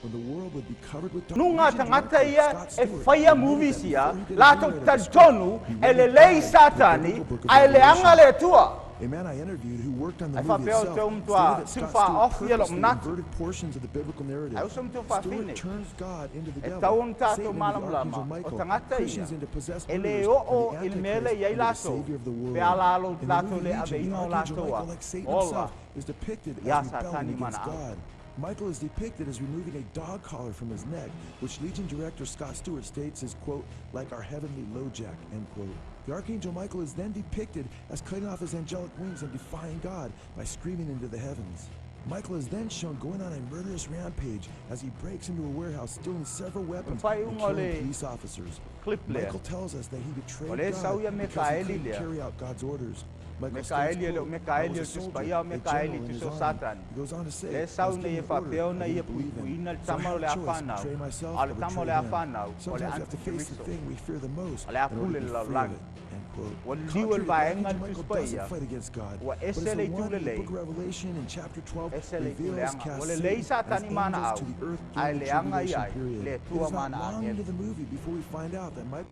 Speaker 1: When the world would be covered with
Speaker 2: Nu ngā
Speaker 1: darkness.
Speaker 2: tangata ia
Speaker 1: Scott
Speaker 2: e
Speaker 1: Stewart
Speaker 2: whaia
Speaker 1: admitted
Speaker 2: movies
Speaker 1: that
Speaker 2: ia,
Speaker 1: before he did a
Speaker 2: latou
Speaker 1: rewrite of the script,
Speaker 2: talitonu
Speaker 1: he
Speaker 2: e
Speaker 1: read and
Speaker 2: lelei
Speaker 1: died the
Speaker 2: Satani
Speaker 1: biblical book of
Speaker 2: ae leaga
Speaker 1: Revelation.
Speaker 2: le Atua.
Speaker 1: A man I interviewed who worked on the
Speaker 2: Ai
Speaker 1: movie
Speaker 2: faapea o
Speaker 1: itself
Speaker 2: te
Speaker 1: stated
Speaker 2: matua
Speaker 1: that
Speaker 2: tu
Speaker 1: Scott
Speaker 2: wha
Speaker 1: Stewart
Speaker 2: off ia lou
Speaker 1: purposely
Speaker 2: manatu.
Speaker 1: inverted portions of the biblical narrative.
Speaker 2: Ai uso ma tou
Speaker 1: Stewart
Speaker 2: faafine.
Speaker 1: turns God into the
Speaker 2: E
Speaker 1: devil,
Speaker 2: tau ona
Speaker 1: Satan
Speaker 2: tatou
Speaker 1: into the
Speaker 2: malamalama,
Speaker 1: Archangel
Speaker 2: o
Speaker 1: Michael,
Speaker 2: tagata ia,
Speaker 1: Christians into possessed
Speaker 2: e le
Speaker 1: murderers,
Speaker 2: oo
Speaker 1: and
Speaker 2: i
Speaker 1: the
Speaker 2: le mea lea
Speaker 1: Antichrist
Speaker 2: i ai
Speaker 1: into the
Speaker 2: latou,
Speaker 1: savior of the
Speaker 2: pe
Speaker 1: world.
Speaker 2: a lalo
Speaker 1: In the
Speaker 2: latou
Speaker 1: movie
Speaker 2: le
Speaker 1: Legion, the
Speaker 2: aveina o
Speaker 1: Archangel
Speaker 2: latou
Speaker 1: Michael,
Speaker 2: a
Speaker 1: like Satan
Speaker 2: ola
Speaker 1: himself, is depicted
Speaker 2: iā
Speaker 1: as rebelling
Speaker 2: Satani
Speaker 1: against
Speaker 2: manaʻao.
Speaker 1: God. Michael is depicted as removing a dog collar from his neck, which Legion director Scott Stewart states is, quote, like our heavenly LoJack, end quote. The Archangel Michael is then depicted as cutting off his angelic wings and defying God by screaming into the heavens. Michael is then shown going on a murderous rampage as he breaks into a warehouse, stealing several
Speaker 2: O le
Speaker 1: weapons and
Speaker 2: faaiuga o
Speaker 1: killing
Speaker 2: le
Speaker 1: police officers.
Speaker 2: clip lea,
Speaker 1: Michael tells us that he
Speaker 2: o
Speaker 1: betrayed
Speaker 2: lea e sau
Speaker 1: God
Speaker 2: ia
Speaker 1: because he
Speaker 2: Mekaeli
Speaker 1: couldn't
Speaker 2: lea,
Speaker 1: carry out God's orders. Michael states,
Speaker 2: Mekaeli e le o
Speaker 1: quote, I
Speaker 2: Mekaeli
Speaker 1: was
Speaker 2: o
Speaker 1: a
Speaker 2: le Tusi
Speaker 1: soldier,
Speaker 2: Paia o
Speaker 1: a
Speaker 2: Mekaeli
Speaker 1: general in
Speaker 2: tusa
Speaker 1: his
Speaker 2: o
Speaker 1: army.
Speaker 2: Satani.
Speaker 1: He goes on to say,
Speaker 2: Le
Speaker 1: I
Speaker 2: sau
Speaker 1: was
Speaker 2: na
Speaker 1: given
Speaker 2: ia
Speaker 1: an order
Speaker 2: faapea
Speaker 1: I
Speaker 2: ona ia
Speaker 1: didn't believe in.
Speaker 2: puipuiina le
Speaker 1: So I
Speaker 2: tama o
Speaker 1: had a
Speaker 2: le
Speaker 1: choice,
Speaker 2: afanau.
Speaker 1: betray myself
Speaker 2: A o
Speaker 1: or
Speaker 2: le tama o
Speaker 1: betray
Speaker 2: le
Speaker 1: him.
Speaker 2: afanau o le
Speaker 1: Sometimes we have to face the
Speaker 2: antikeriso.
Speaker 1: thing we fear the most
Speaker 2: O le a
Speaker 1: in order
Speaker 2: pule
Speaker 1: to be
Speaker 2: le
Speaker 1: free of
Speaker 2: lalolagi.
Speaker 1: it. End quote.
Speaker 2: Ua liliu e
Speaker 1: Contrary
Speaker 2: le
Speaker 1: to
Speaker 2: vaega
Speaker 1: Archangel
Speaker 2: le
Speaker 1: Michael
Speaker 2: Tusi
Speaker 1: doesn't
Speaker 2: Paia.
Speaker 1: fight against God,
Speaker 2: Ua
Speaker 1: but is
Speaker 2: ese
Speaker 1: the
Speaker 2: le itu
Speaker 1: one in the
Speaker 2: lelei.
Speaker 1: book of Revelation in chapter 12
Speaker 2: Ese le itu
Speaker 1: reveals
Speaker 2: leaga. Ua
Speaker 1: casts
Speaker 2: lelei
Speaker 1: Satan and his
Speaker 2: Satani mana
Speaker 1: angels
Speaker 2: au.
Speaker 1: to the earth
Speaker 2: Ae
Speaker 1: during the
Speaker 2: leaga
Speaker 1: tribulation
Speaker 2: iai.
Speaker 1: period.
Speaker 2: Le
Speaker 1: It
Speaker 2: Atua
Speaker 1: is not
Speaker 2: mana
Speaker 1: long
Speaker 2: agelu.
Speaker 1: into the movie before we find out that Michael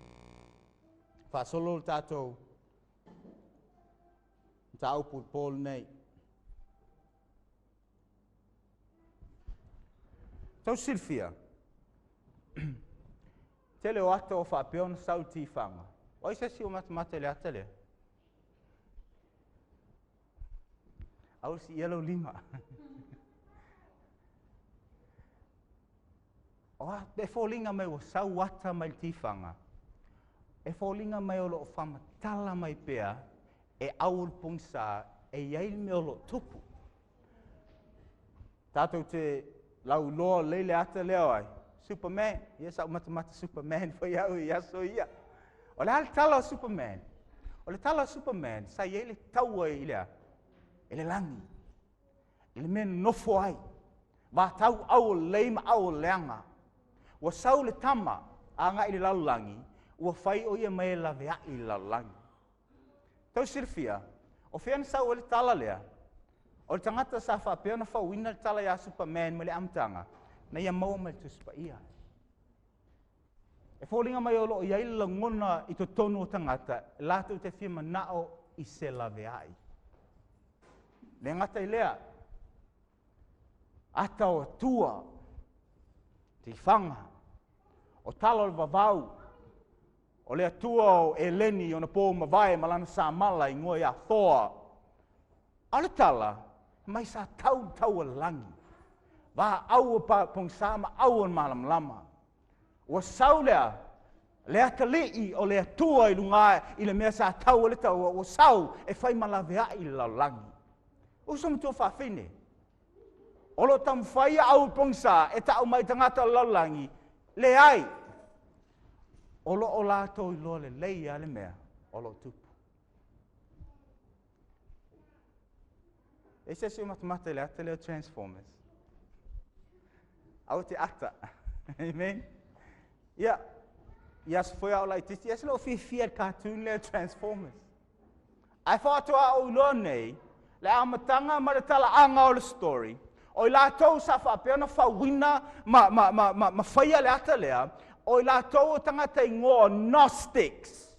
Speaker 2: Faasolo le tatou mataupu i le po lenei. Tau silafia, tele o ata o faapea ona sau i tifaga. O ai se isi o matamata i le ata lea? Aua siia lou lima. O a, e foliga mai ua sau ata mai le tifaga, e foliga mai o lo o faamatala mai pea e au o le pogisa e i ai le mea o lo o tupu. Tatou te lauiloa lelei le ata lea o ai? Superman. Ia sa ou matamata Superman foi au i aso ia. O le a le tala o Superman? O le tala o Superman, sa i ai le taua i le a? I le lagi. I le mea nonofo ai. Vatau au o lelei ma au o leaga. Ua sau le tama agai i le lalolagi, ua fai o ia mai e laveai i le lalolagi. Tau silafia, o fea na sau ai le tala lea? O le tagata sa faapea ona fauina le tala ia Superman mai le amataga, na ia maua mai le Tusi Paia. E foliga mai o lo o i ai le lagona i totonu o tagata, latou te fia manao i se laveai. Le gata i lea, ata o atua, tifaga, o tala o le vavau, o le Atua o Eleni ona po mavae ma lana samala igoa ia Thoa. A o le tala, mai sa tau le tau o le lagi. Vaau o pogisa ma au o le malamalama. Ua sau lea, le atalii o le Atua i luga i le mea sa tau ai le taua, ua sau e fai ma laveai i le lalolagi. Uso ma tuafafine, o lo o taumafai au o le pogisa e tau mai tagata o le lalolagi, leai, o lo o latou iloa lelei lava le mea o lo o tupu. E i se isi o matamata i le ata lea o Transformers. Aua te ata. Amen. Ia, i aso foi a o laitiiti, e se lou fiafia i le cartoon lea o Transformers. Ae faatoa ou iloa nei, le amataga ma le talaaga o le story, o i latou sa faapea ona fauina ma, ma, ma, ma, ma faia le ata lea, o i latou o tagata igoa Gnostics.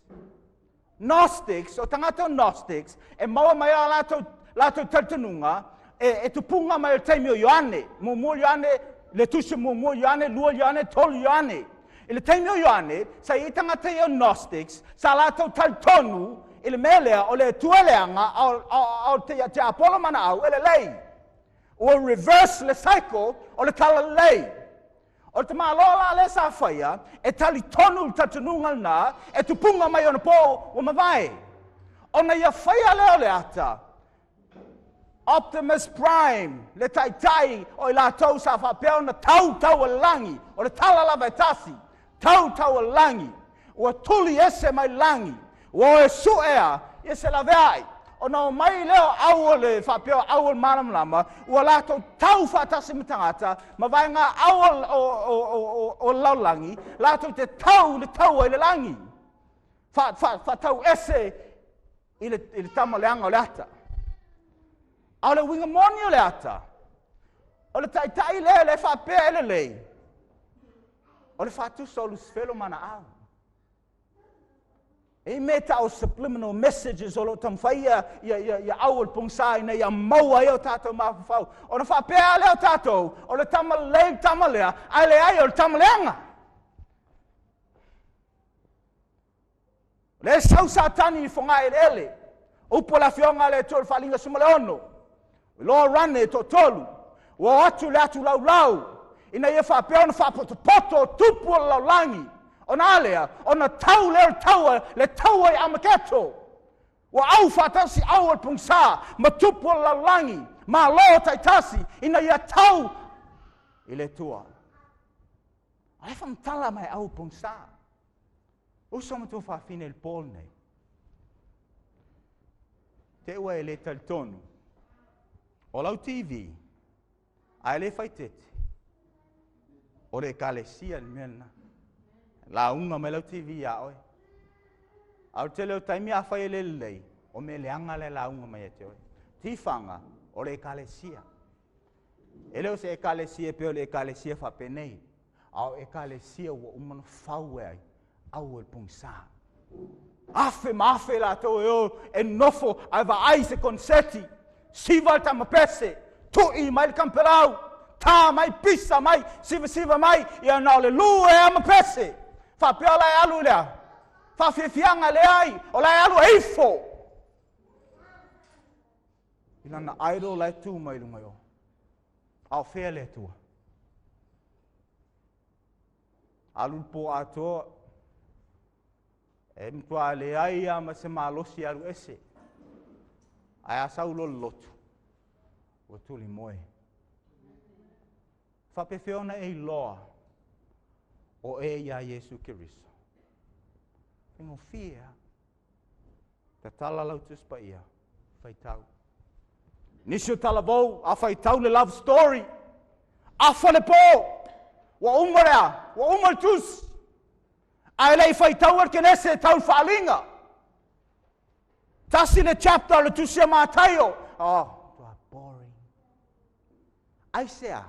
Speaker 2: Gnostics, o tagata o Gnostics, e maua mai a latou, latou talitonuga, e, e tupuga mai o le taimi o Ioane, muamua Ioane, le tusi muamua Ioane, lua Ioane, tolu Ioane. I le taimi o Ioane, sa i ai tagata ia o Gnostics, sa latou talitonu i le mea lea, o le Atua e leaga, a o, a, a o te, te Apolo ma ana au e lelei. Ua reverse le cycle o le talalelei. O le tamaloa la lea sa faia, e talitonu i le talitonuga lena, e tupuga mai ona po ua mavae. Ona ia faia lea o le ata, Optimus Prime, le taitai o i latou sa faapea ona tau tau o le lagi, o le tala lava e tasi, tau tau o le lagi, ua tuli ese mai le lagi, ua o e su'ea ia se laveai. Ona omai lea o au o le faapea o au o le malamalama, ua latou tau faatasi ma tagata, ma vaega au o, o, o, o, o, o le lalolagi, latou te tau le taua i le lagi. Fa, fa, faatau ese i le, i le tama leaga o le ata. A o le uiga moni o le ata, o le taitai lea le faapea e lelei, o le faatusa o Lusifelo ma ana au. E i mea tau subliminal messages o lo o taumafai ia, ia, ia, ia au o le pogisa ina ia maua ai o tatou mafaufau. Ona faapea lea o tatou, o le tama lelei le tama lea, ae leai o le tama leaga. O lea e sau Satani i fogaeleele. Upu o le afioga a le Atua i le Faaaliga 16. Iloa rane e toatolu. Ua o atu le atu laulau ina ia faapea ona faapotopoto o tupu o le lalolagi. Ona a lea, ona tau lea o le taua, le taua i Amaketo. Ua au faatasi au o le pogisa ma tupu o le lalolagi, malo taitasi ina ia tau i le Atua. A e faamatala mai au pogisa. Uso ma tuafafine i le po lenei. Te ua e le talitonu. O lau TV, a e le faitete, o le ekalesia le mea lena. Lauga mai lau TV iā oe. A o le tele o taimi afai e le lelei, o mea leaga la e lauga mai ia te oe. Tifaga, o le ekalesia. E le o se ekalesia e pei o le ekalesia faapenei, a o ekalesia ua uma ona fau e ai au e le pogisa. Afe ma afe latou e o e nofo ae vaai se koneseti, siva le tamapese, tui mai le kamepelau, ta mai, pisa mai, sivasiva mai, ia na o le lu e ama pese. Faapea o la e alu i le a? Faafiafiaga leai, o la e alu e ifo. I lana idol la e tu mai luga i o. A o fea le Atua? Alu le po atoa, e matua leai lava ma se malosi e alu ese. Ae a sau loa le lotu, ua tuli moe. Faapefea ona e iloa o e iā Iesu Keriso? Faigofie lava. Tatala lau Tusi Paia, faitau. Nisi o talavou, a faitau le love story, afa le po, ua uma le a, ua uma le tusi. Ae le i faitau le Kenese e tau le faaaliga. Tasi le chapter o le tusi a Mataio. Oh, tua boring. Aisea?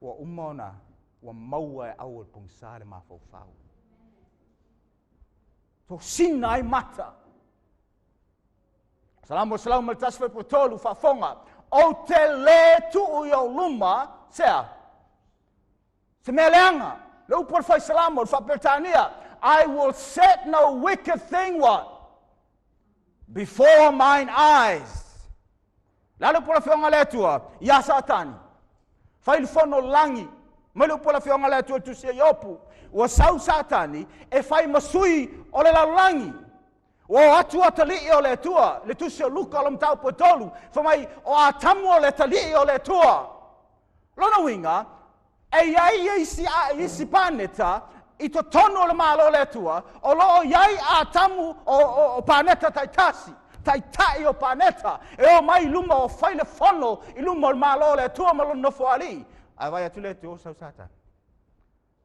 Speaker 2: Ua uma ona, ua maua e au o le pogisa le mafaufau. Tosina ai mata. Salamo 101:3 faafofoga. Ou te le tuu i ou luma, sea, se mea leaga. Le upu a le fai Salamo, le faa-Peretania, I will set no wicked thing what? Before mine eyes. Le a le upu a le Afioga a le Atua iā Satani? Fai le fono lagi. Mai le upu a le Afioga a le Atua i le tusi a Iopu, ua sau Satani e fai ma sui o le lalolagi. Ua o atu atalii o le Atua, le tusi o Luka o le mataupu e tolu, fai mai, o Atamu o le atalii o le Atua. Lona uiga, e i ai isi, isi paneta i totonu o le Malo o le Atua, o lo o i ai Atamu o, o, o paneta taitasi, taitai o paneta, e o mai i luma o fai le fono i luma o le Malo o le Atua ma lona nofoalii. Ae vaai atu le Atua, o sau Satani.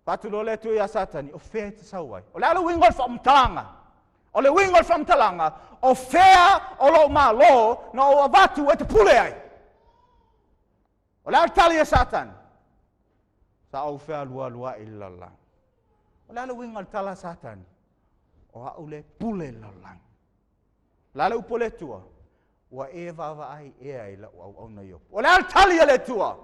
Speaker 2: Fai atu loa le Atua iā Satani, o fea e te sau ai? O le a le uiga o le faamatalaga? O le uiga o le faamatalaga, o fea o lou Malo na ou avatu e te pule ai? O le a le tali a Satani? Sa ou fealualuai i le lalolagi. O le a le uiga o le tala a Satani? O au le pule i le lalolagi. O le a le upu a le Atua? Ua e vaavaai ea i lau auauna Iopu. O le a le tali a le Atua?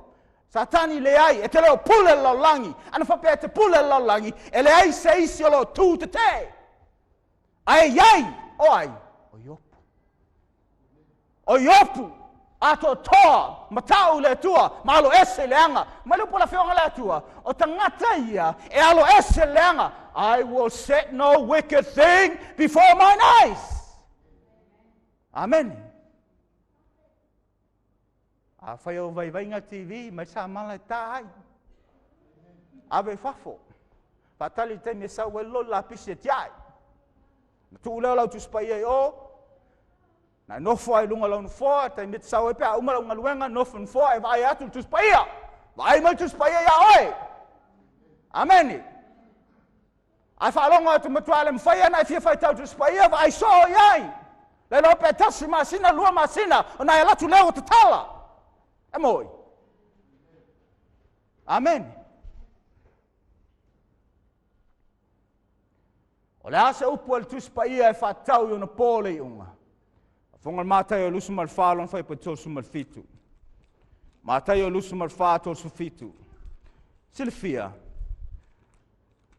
Speaker 2: Satani, leai, e te le o pule le lalolagi. Ana faapea e te pule le lalolagi, e leai se isi o lo o tu tetee. Ae i ai, o ai? O Iopu. O Iopu, atoatoa, matau i le Atua, ma alo ese i le aga. Mai le upu a le Afioga a le Atua, o tagata ia e alo ese i le aga. I will set no wicked thing before mine eyes. Amene. Afai o vaivaiga TV, mai samala e tā ai. Ave i fafo. Faatali i le taimi e sau ai le loli lapisi e tiai. Na tuu lea o lau Tusi Paia i o, na e nofo ai i luga o lau nofoa, taimi e te sau ai pe a uma lau galuega, nofo i nofoa e vaai atu i le Tusi Paia. Vaai mai le Tusi Paia iā oe. Amene. Ae faalogo atu matua le mafai ana e fia faitau Tusi Paia, vaai soo i ai. Le iloa pe tasi masina, lua masina, ona e alu atu lea ua tatala. E moi. Amene. O le a se upu a le Tusi Paia e faatatau i ona po le iuga? Fofoga le Mataio 24 lona fuaiupu 37. Mataio 24, 37. Silafia,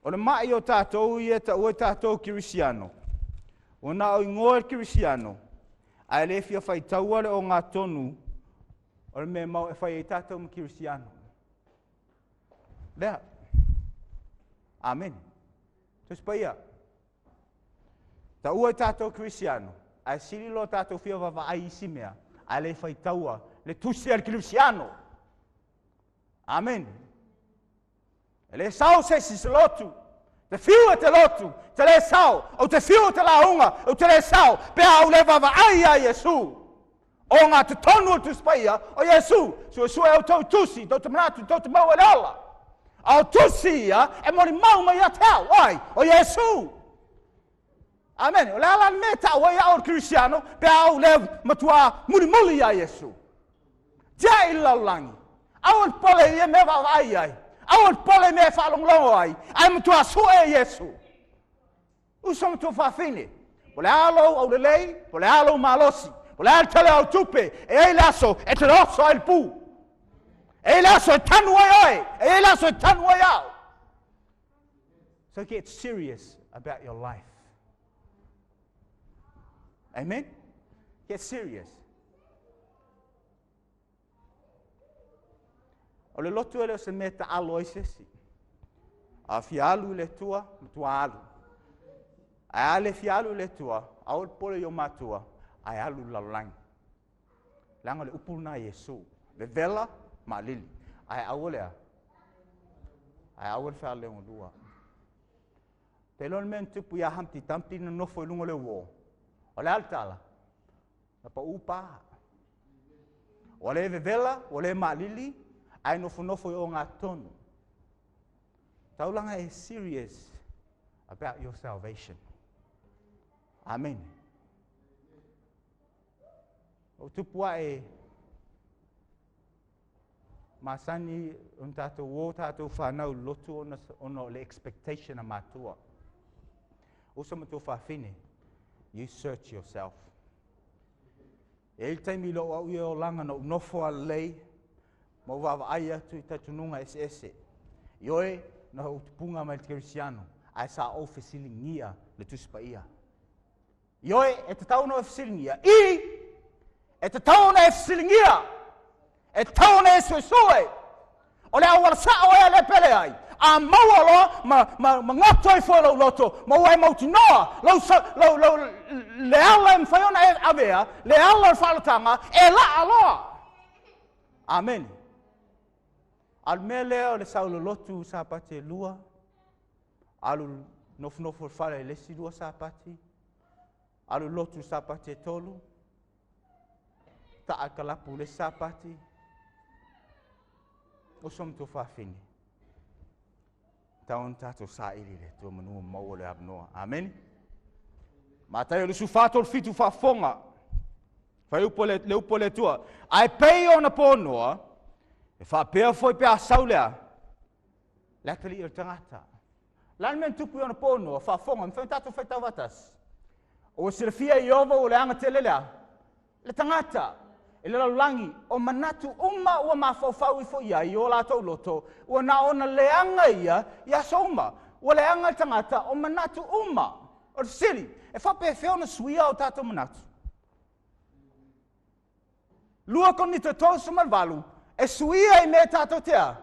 Speaker 2: o le mai o tatou ia e taua e tatou Kirisiano, ua na o igoa le Kirisiano, ae le fia faitaua le ogatotonu o le mea mau e fai ai tatou ma Kirisiano. Lea. Amene. Tusi Paia. Taua i tatou Kerisiano, ae sili loa tatou fia vaavaai i isi mea, ae le faitaua le tusi a le Kerisiano. Amene. E le sao se isi se lotu, Te fiu e te lotu, te le sao, ou te fiu e te lauga, ou te le sao, pe a ou le vaavaai iā Iesu. O ngā totonu o le Tusi Paia o Iesu, suesue outou i tusi, tou te manatu, tou te maua i le ola. A o tusi ia e molimau mai ia te au, o ai? O Iesu. Amene. O le a la le mea e ta'u ai a'u o le Kerisiano pe a ou le matuā mulimuli iā Iesu? Tia'i i le lalolagi. Aua le pole i ia mea vaavaai i ai. Aua le pole i mea e faalogologo ai, ae matuā su'e i Iesu. Uso ma tuafafine, po o le a lou aulelei, po o le a lou malosi, po o le a le tele o au tupe, e i ai le aso e te oso ai le pu. E i ai le aso e tanu ai oe, e i ai le aso e tanu ai au. So get serious about your life. Amen? Get serious. O le lotu e le o se mea taalo ai se isi. A fia alu i le Atua, matua alu. Ae a le fia alu i le Atua, aua le popole i ou matua, ae alu i le lalolagi. Leaga o le upu lena a Iesu, vevela maalili, ae aua le a? Ae aua le faaleogalua. Te iloa le mea na tupu ia Humpty Dumpty na nofo i luga o le uo. O le a le tala? Na pau pa. Ua le vevela, ua le maalili, ae nofonofo i ogatotonu. Taulaga e serious about your salvation. Amen. O tupu ae masani ona tatou o tatou whanau lotu ona, ona o le expectation a matua. Uso ma tuafafine, you search yourself. E i le taimi lou au ia olaga na ou nofo a lelei, ma ou vaavaai atu i talitonuga eseese. Ioe, na ou tupuga mai le Kerisiano, ae sa ou fesiligia le Tusi Paia. Ioe, e tatau ona e fesiligia. I, e tatau ona e fesiligia. E tatau ona e suesue. O le auala sa'o ea lea pe leai. A maua loa ma, ma, ma goto ai foi lou loto, ma ua e mautinoa lou, lou, lou, le ala e mafai ona e avea, le ala o le faaolataga, e la'a loa. Amene. A o le mea lea o le saololotu Sapati e lua, alu nofonofo i le fale i le isi lua Sapati, alu lotu i Sapati e tolu, ta'a i kalapu i le isi Sapati, uso ma tuafafine. Tau ona tatou saili i le Atua manu ua maua le avanoa. Amene. Mataio 24, 37 faafofoga. Fai upu le, le upu a le Atua. Ae pei ona po Noa, e faapea foi pe a sau lea, le atalii o le tagata. O le a le mea na tupu i ona po Noa, faafofoga, mafai ona tatou faitau faatasi. Ua silafia e Ieova ua leaga tele lea, le tagata i le lalolagi, o manatu uma ua mafaufau ifo i ai i o latou loto, ua na ona leaga ia i aso uma. Ua leaga le tagata o manatu uma. O le fesili, e faapefea ona suia o tatou manatu? 2 Korinito 38, e suia i mea tatou te a?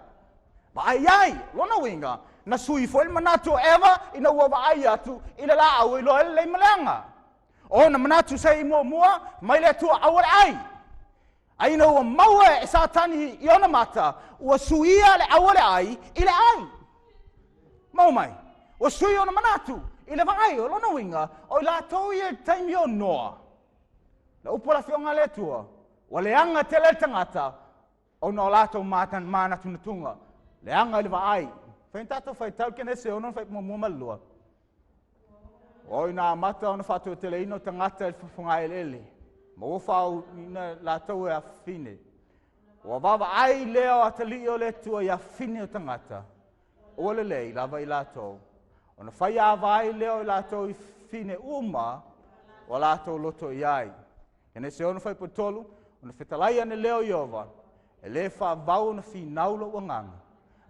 Speaker 2: Vaai ai, lona uiga, na sui foi le manatu o Eva ina ua vaai atu i le laau e iloa ai le lelei ma le leaga. O na manatu sa i muamua mai le Atua aua le ai. Ai ina ua maua e Satani i ona mata, ua suia le aua le ai i le ai. Maua mai, ua sui ona manatu i le vaai. O lona uiga, o i latou ia i le taimi o Noa, Le upu a le Afioga a le Atua, ua leaga tele le tagata ona o latou manatunatuga, leaga i le vaai. Fai na tatou faitau le Kenese 6 fuaiupu muamua ma le lua. O ina amata ona faatoateleina o tagata i le fofogaeleele, ma ua faaauina latou e afafine. Ua vaavaai lea o atalii o le Atua i afafine o tagata, ua lelei lava i latou, ona fai ava ai lea o i latou i fine uma ua latou loto i ai. Kenese 6 fuaiupu 3, ona fetalai ane lea o Ieova, e le faavavau ona finau lou agaga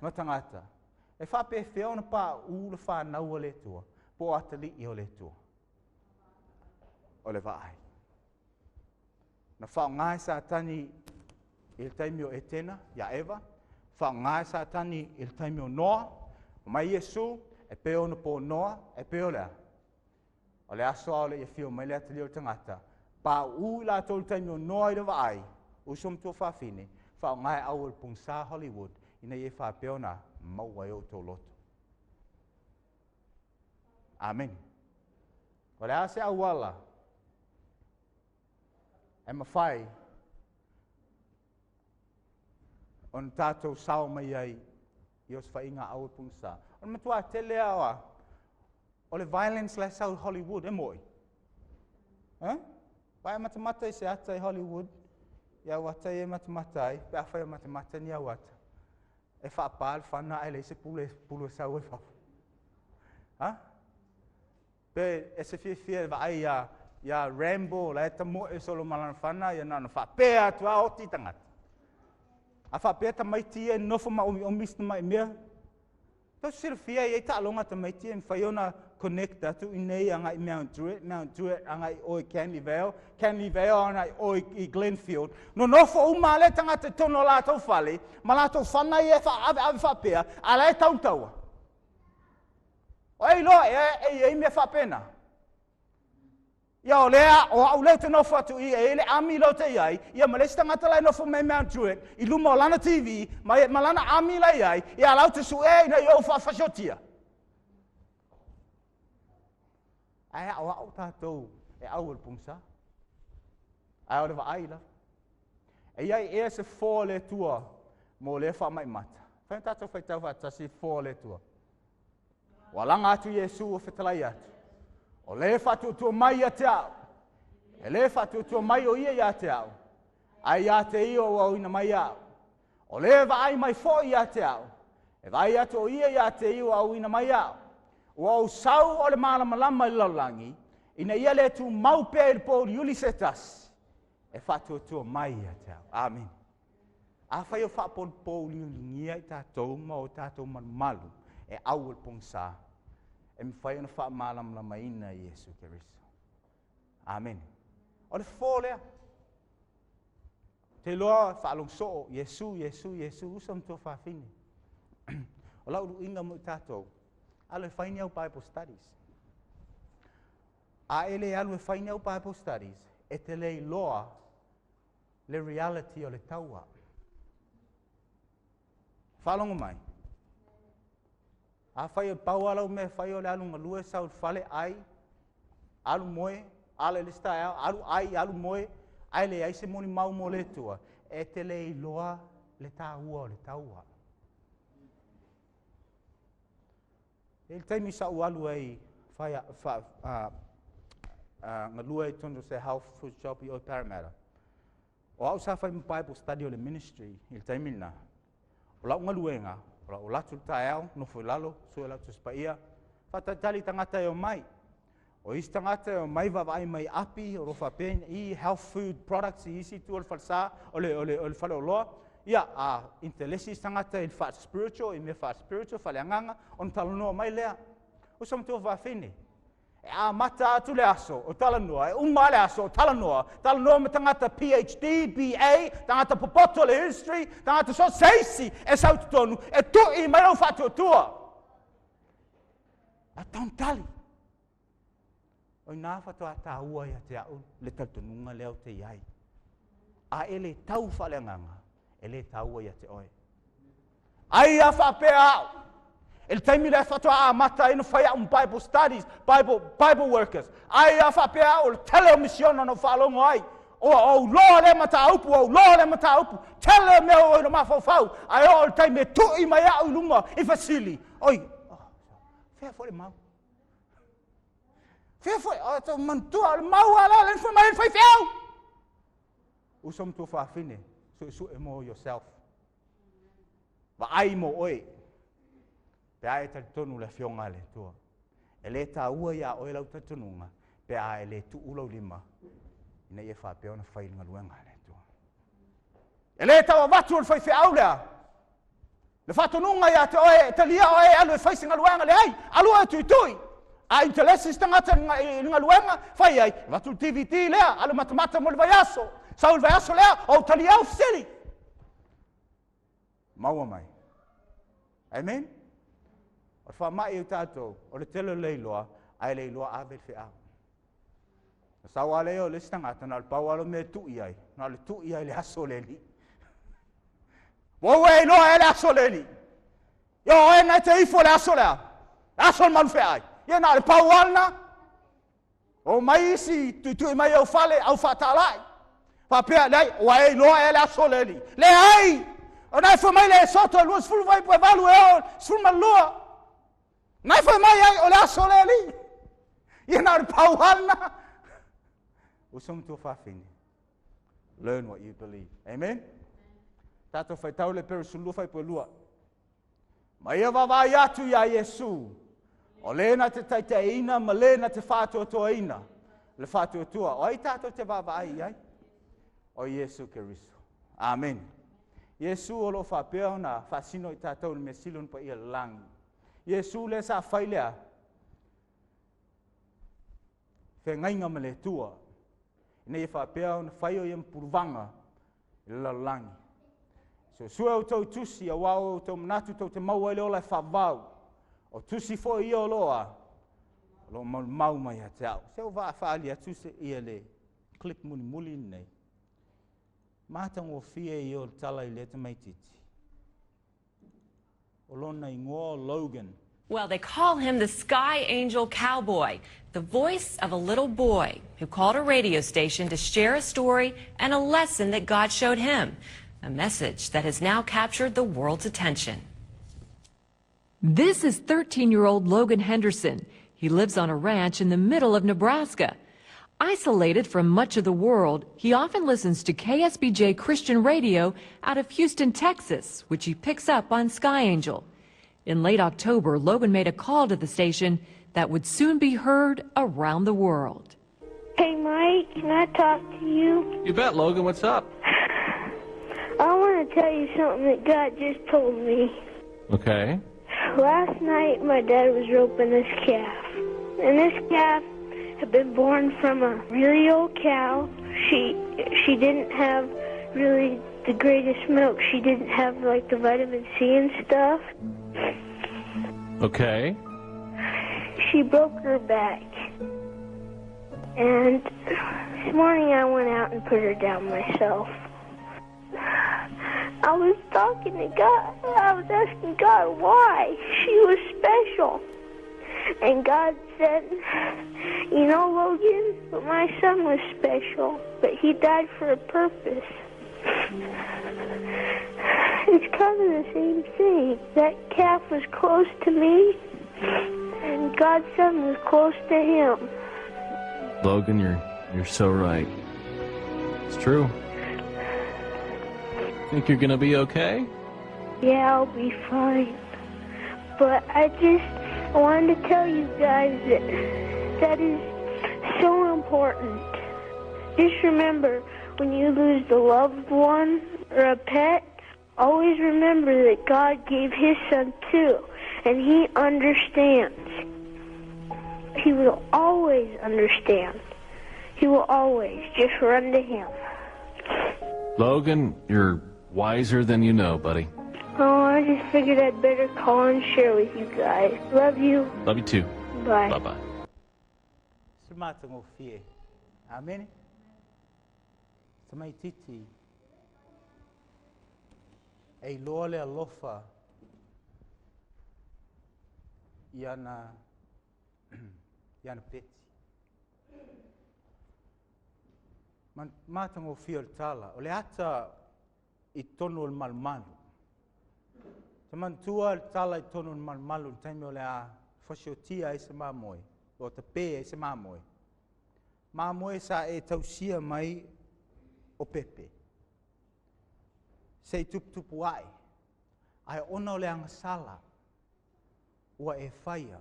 Speaker 2: ma tagata, e faapefea ona paʻū le fanau a le Atua, po o atalii o le Atua. O le vaai. Na faaaoga e Satani i le taimi o Etena, iā Eva, faaaoga e Satani i le taimi o Noa, mai Iesu, e pei ona po Noa, e pei o le a? O le aso a o le i afio mai le atalii o le tagata, pauu i latou i le taimi o Noa i le vaai, uso ma tuafafine, faaaoga e au o le pogisa Hollywood, ina ia faapea ona maua ai outou loto. Amene. O le a se auala e mafai ona tatou sao mai ai i osofaiga a au e pogisa. O le matua tele lava o le violence la e sau i Hollywood, e mo'i. Eh? Vaai a matamata i se ata i Hollywood, i au ata ia e matamata ai, pe afai o matamata ni au ata, e faapā le fana ae leai se pulu e pulu e sau ai fafo. Ha? Pe e se fiafia e vaai iā, iā Rambo la e tamoe solo ma lana fana, ia na ona faapea atu lava oti tagata. A faapea tamaiti ia e nofo ma omiomi si tamai mea, Tou silafia e i ai taaloga a tamaiti e mafai ona connect atu i inei agai i Mount Druitt, Mount Druitt agai i o i Canley Vale, Canley Vale agai i o i Glenfield. Nonofo uma lava le tagata i totonu o latou fale ma latou fana ia e faaaveave faapea, a la e tautaua. O e iloa ea e i ai mea faapena? Ia o lea, o au lea ou te nofo atu i i, e i ai le ami la ou te i ai, ia ma le isi tagata la e nofo mai Mount Druitt, i luma o lana TV, ma, ma lana ami la i ai, ia la ou te suʻe ina ia ou faafasiotia. Ae aoao tatou e au o le pogisa. Ae o le vaai lava. E i ai ea se fo a le Atua mo lea faamaimata. Fai ona tatou faitau faatasi fo a le Atua. Ua laga atu Iesu ua fetalai atu, o le faatuatua mai ia te au, e le faatuatua mai o ia ia te au, ae ia te ia ua auina mai au. O le vaai mai foi ia te au, e vaai atu o ia ia te ia ua auina mai au. Ua ou sau o le malamalama i le lalolagi, ina ia le tumau pea i le pōuliuli se tasi, e faatuatua mai ia te au. Amene. Afai o faapolupouliuligia i tatou ma o tatou malumalu e au o le pogisa, e mafai ona faamalamalamaina e Iesu Keriso. Amene. O le fofo lea. Te iloa faalogo soo, Iesu, Iesu, Iesu, uso ma tuafafine. O lau luiga mo i tatou, alu e fai ni au Bible studies. A e le alu e fai ni au Bible studies, e te le iloa le reality o le taua. Faalogo mai. Afai e pau lava lau mea e fai o le alu galue, sau i le fale, ai, alu moe, ala i le isi taeao, alu ai, alu moe, ae leai se molimau mo le Atua, e te le iloa le taua o le taua. E i ai le taimi sa ou alu ai fai, fa, a, a, galue i totonu o se health food shop i o i Parramatta. O au sa fai ma Bible study o le ministry i le taimi lena. O lau galuega, o lau alu atu i le taeao, nofo i lalo, sue lau Tusi Paia, faatalitali i tagata e omai. O isi tagata e omai vaavaai mai api, o lo o faapea i health food products i isi itu o le falesa, o le, o le, o le faleoloa. Ia, a intelesi isi tagata i le faa-spiritual, i mea faa-spiritual, faaleagaga, ona talanoa mai lea. Uso ma tuafafine, e amata atu le aso o talanoa, e uma le aso o talanoa, talanoa ma tagata PhD, BA, tagata popoto le history, tagata so se isi e sau i totonu, e tui mai lou faatuatua. A tauntali. O ina faatoa taua ia te au le talitonuga lea ou te i ai. A e le tau faaleagaga, e le taua ia te oe. Ai a faapea au, i le taimi lea faatoa amata ai ona fai au Bible studies, Bible, Bible workers. Ai a faapea au, o le tele o misiona na ou faalogo ai, o ou loa lea mataupu, ou loa lea mataupu, tele o mea o i mafaufau, ae oo i le taimi e tui mai au i luma i fesili. Oi, oh, fea foi le mau? Fea foi, o tau manatua, o le mau a la, le fai mai le faifeau. Uso ma tuafafine, suesue mo yourself. Vaai mo oe. Pe a e talitonu le Afioga a le Atua. E le taua iā oe lau talitonuga, pe a e le tuu lou lima, ina ia faapea ona fai le galuega a le Atua. E le tau avatu o le faifeau lea, le faatonuga ia te oe, e talia oe e alu e fai se galuega, leai, alu oe e tuitui. A intelesi se tagata i le galuega, fai ai, avatu le DVD lea, alu matamata mo le vaiaso, sau i le vaiaso lea, ou talia au fesili. Maua mai. Amen? O le faamai o tatou, o le tele o le iloa, ae le iloa ave le feau. Na sau lava lea o le isi tagata, na o le pau lava le mea e tui ai, na o le tui ai le aso o le Alii. Ua ou e iloa e le aso o le Alii. Ia o oe na e te ifo le aso lea, le aso o le malufeai.
Speaker 14: Ia na o le pau lava lena. O mai isi tuitui mai au fale, au faatalai. Faapea, leai, ua e iloa ea le aso o le Alii? Leai! O na e fai mai le Esoto e 20 fuaiupu e 8 e oo 12. Na e fai mai ai o le aso o le Alii. Ia na o le pau lava lena. Uso ma tuafafine. Learn what you believe. Amen? Tatou faitau le Pero 12 fuaiupu e 2. Ma ia vaavaai atu iā Iesu, o le na te taitaiina ma le na te faatoatoaina le faatuatua. O ai tatou te vaavaai i ai? O Iesu Keriso. Amen. Iesu o lo o faapea ona faasino i tatou le mea sili ona paia le lagi. Iesu lea sa fai lea feagaiga ma le Atua, ina ia faapea ona fai o ia ma puluvaga i le lalolagi. Suesue outou i tusi, auā o outou manatu tou te maua ai le ola e faavavau. O tusi foi ia o lo a, o lo o maumau mai ia te au. Se ua faaali atu se ia le clip mulimuli lenei. Matagofie ia o le tala i lea tamaitiiti. O lona igoa o Logan.
Speaker 15: Well, they call him the Sky Angel Cowboy, the voice of a little boy who called a radio station to share a story and a lesson that God showed him, a message that has now captured the world's attention. This is 13-year-old Logan Henderson. He lives on a ranch in the middle of Nebraska. Isolated from much of the world, he often listens to KSBJ Christian Radio out of Houston, Texas, which he picks up on Sky Angel. In late October, Logan made a call to the station that would soon be heard around the world.
Speaker 16: Hey, Mike, can I talk to you?
Speaker 9: You bet, Logan. What's up?
Speaker 16: I want to tell you something that God just told me.
Speaker 9: Okay.
Speaker 16: Last night, my dad was roping this calf. And this calf had been born from a really old cow. She she didn't have really the greatest milk. She didn't have like the vitamin C and stuff.
Speaker 9: Okay.
Speaker 16: She broke her back. And this morning I went out and put her down myself. I was talking to God. I was asking God why she was special. And God said, You know, Logan, but my son was special, but he died for a purpose. It's kind of the same thing. That calf was close to me, and God's son was close to him.
Speaker 9: Logan, you're you're so right. It's true. Think you're gonna be okay?
Speaker 16: Yeah, I'll be fine. But I just wanted to tell you guys that that is so important. Just remember, when you lose a loved one or a pet, always remember that God gave his son too, and he understands. He will always understand. He will always just run to him.
Speaker 9: Logan, you're wiser than you know, buddy.
Speaker 16: Oh, I just figured I'd better call and share with you guys. Love you.
Speaker 9: Love you too.
Speaker 16: Bye.
Speaker 9: Bye-bye.
Speaker 2: Se matagofie. Amene. Tamaitiiti e iloa le alofa i ana i ana peti. Matagofie o le tala, o le ata i totonu o le malumalu. Te manatua le tala i totonu o le malumalu i le taimi o le a fasiotia ai se mamoe, o tapē ai se mamoe. Mamoe sa e tausia mai o pepe. Se i tuputupu ae, ae ona o le agasala ua e faia.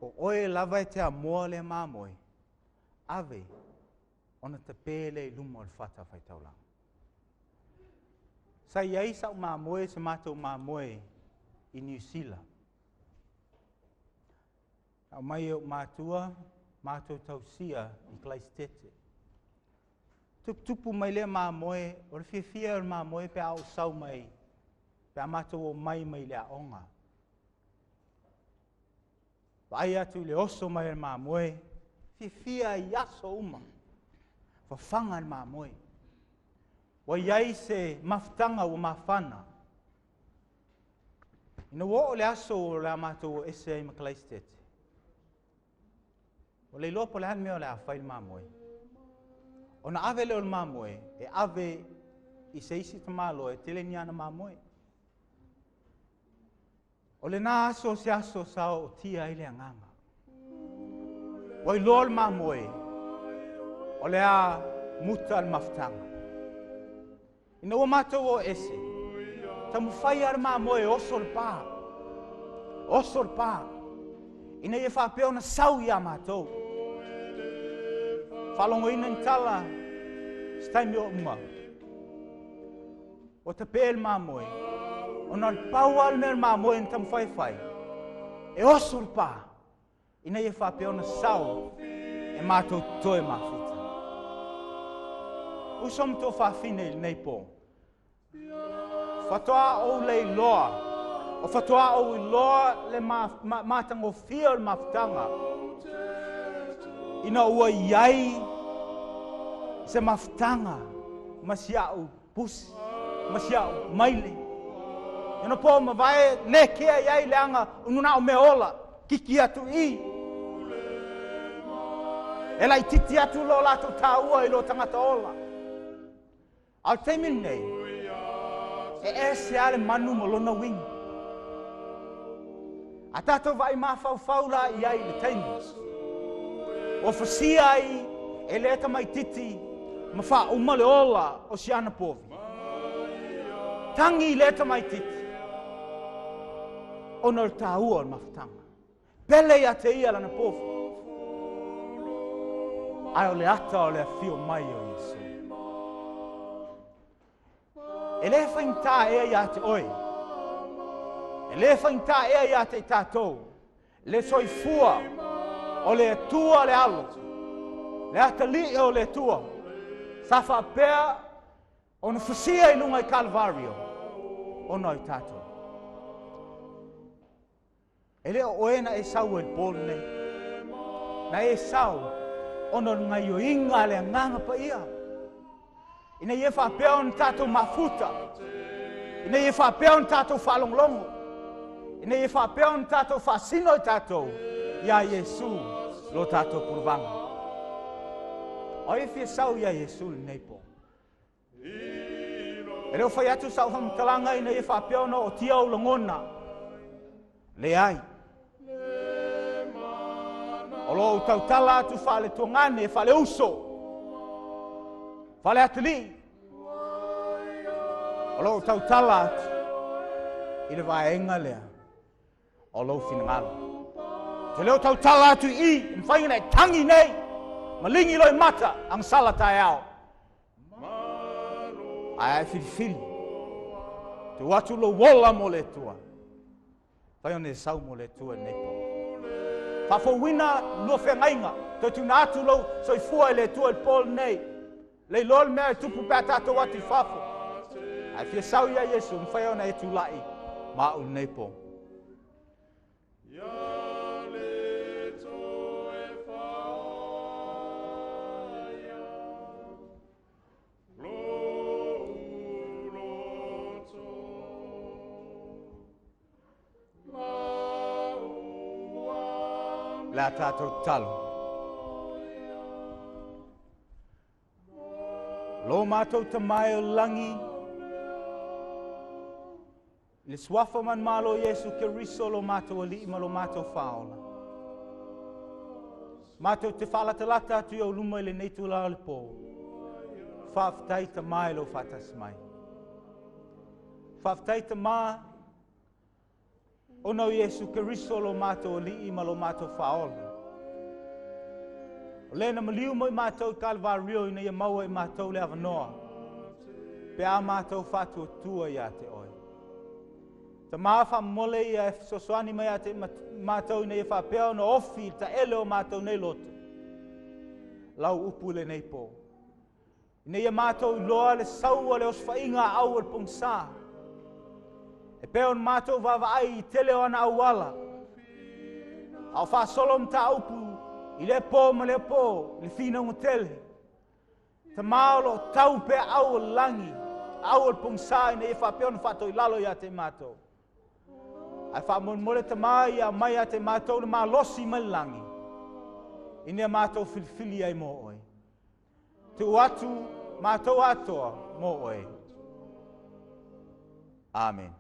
Speaker 2: O oe lava e te amoa lea mamoe, ave ona tapē lea i luma o le fatafaitaulaga. Sa i ai sa'u mamoe, se matou mamoe i Niu Sila. Aumai e ou matua, matou tausia i Kalaisitete. Tuputupu mai lea mamoe, o le fiafia o le mamoe pe a ou sau mai, pe a matou omai mai le aoga. Vaai atu i le oso mai o le mamoe, fiafia i aso uma, fafaga le mamoe. Ua i ai se mafutaga ua mafana. Ina ua oo le aso o le a matou o ese ai ma Kalaisitete. Ua le iloa po o le a le mea o le a fai le mamoe. Ona ave lea o le mamoe e ave i se isi tamāloa e tele ni ana mamoe. O lena aso se aso sa ootia ai le agaga. Ua iloa le mamoe o le a muta le mafutaga. Ina ua matou o ese, taumafai lava le mamoe e oso le pa, oso le pa, ina ia faapea ona sau ia matou. Faalogoina ni tala, se taimi o uma. Ua tape le mamoe, ona o le pau lava le mea o le mamoe na taumafai e fai, e oso le pa, ina ia faapea ona sao e matou toe mafuta. Uso ma tuafafine i lenei po, faatoa ou le iloa, o faatoa ou iloa le matagofie o le mafutaga ina ua i ai se mafutaga ma si au pusi ma si au maile. Ina po mavae le kea i ai leaga ona o mea ola, kiki atu i. E laititi atu lo latou tāua i lo tagata ola. A o le taimi lenei, e ese lava le manu ma lona uiga. A tatou vaai mafaufau la i ai i le taimi ua fasia ai e lea tamaititi ma faauma le ola o si ana povi. Tagi lea tamaititi ona o le tāua o le mafutaga. Pele ia te ia lana povi. Ae o le ata o le afio mai o Iesu. E le faigata ea ia te oe. E le faigata ea ia te i tatou. Le soifua o le Atua le Alo. Le atalii o le Atua. Sa faapea ona fasia i luga i Kalvario ona o i tatou. E le o oe na e sau ai i le po lenei. Na e sau ona o le gaioiga a le Agaga Paia. Ina ia faapea ona tatou mafuta. Ina ia faapea ona tatou faalogologo. Ina ia faapea ona tatou faasino i tatou iā Iesu lo tatou puluvaga. O ai e fia sau iā Iesu i lenei po? E le o fai atu sau faamatalaga ina ia faapea ona ootia ou lagona. Leai. O lo o ou tautala atu faale-tuagane, faale-uso, faale-atalii. O lo o ou tautala atu i le vaega lea o lou finagalo. Te leo tautala atu i i, e mafai ona e tagi nei, ma ligi loe mata, agasala taeao. Ae a e filifili, tuu atu lou ola mo le Atua. Fai ona e sau mo le Atua i lenei po. Faafouina lua feagaiga, toe tuuina atu lou soifua i le Atua i le po lenei. Le iloa le mea e tupu pe a tatou atu i fafo. Ae fia sau ia Iesu, mafai ona e tulai ma au i lenei po. Le a tatou tatalo. Lo matou Tama e o le lagi, i le suafa manumalo o Iesu Keriso lo matou Alii ma lo matou Faaola. Matou te faalatalata atu i ou luma i lenei itula o le po. Faafetai Tama i lou faatasi mai. Faafetai Tama ona o Iesu Keriso lo matou Alii ma lo matou Faaola. O le na maliu mo i matou i Kalvario ina ia maua i matou le avanoa, pe a matou faatuatua ia te oe. Tama faamomole ia e fesoasoani mai ia te matou ina ia faapea ona ofi i le taele o matou nei loto. Lau upu i lenei po. Ina ia matou iloa le sau o le osofaiga a au o le pogisa. E pei ona matou vaavaai i tele o ana auala, a o faasolo mataupu i lea po ma lea po i le finauga tele. Tama o lo o tau pea au o le lagi, au o le pogisa ina ia faapea ona faatoilalo ia te matou. Ae faamolemole Tama ia aumai ia te matou le malosi mai le lagi. I matou filifili ai mo oe. Tuu atu matou atoa mo oe. Amen.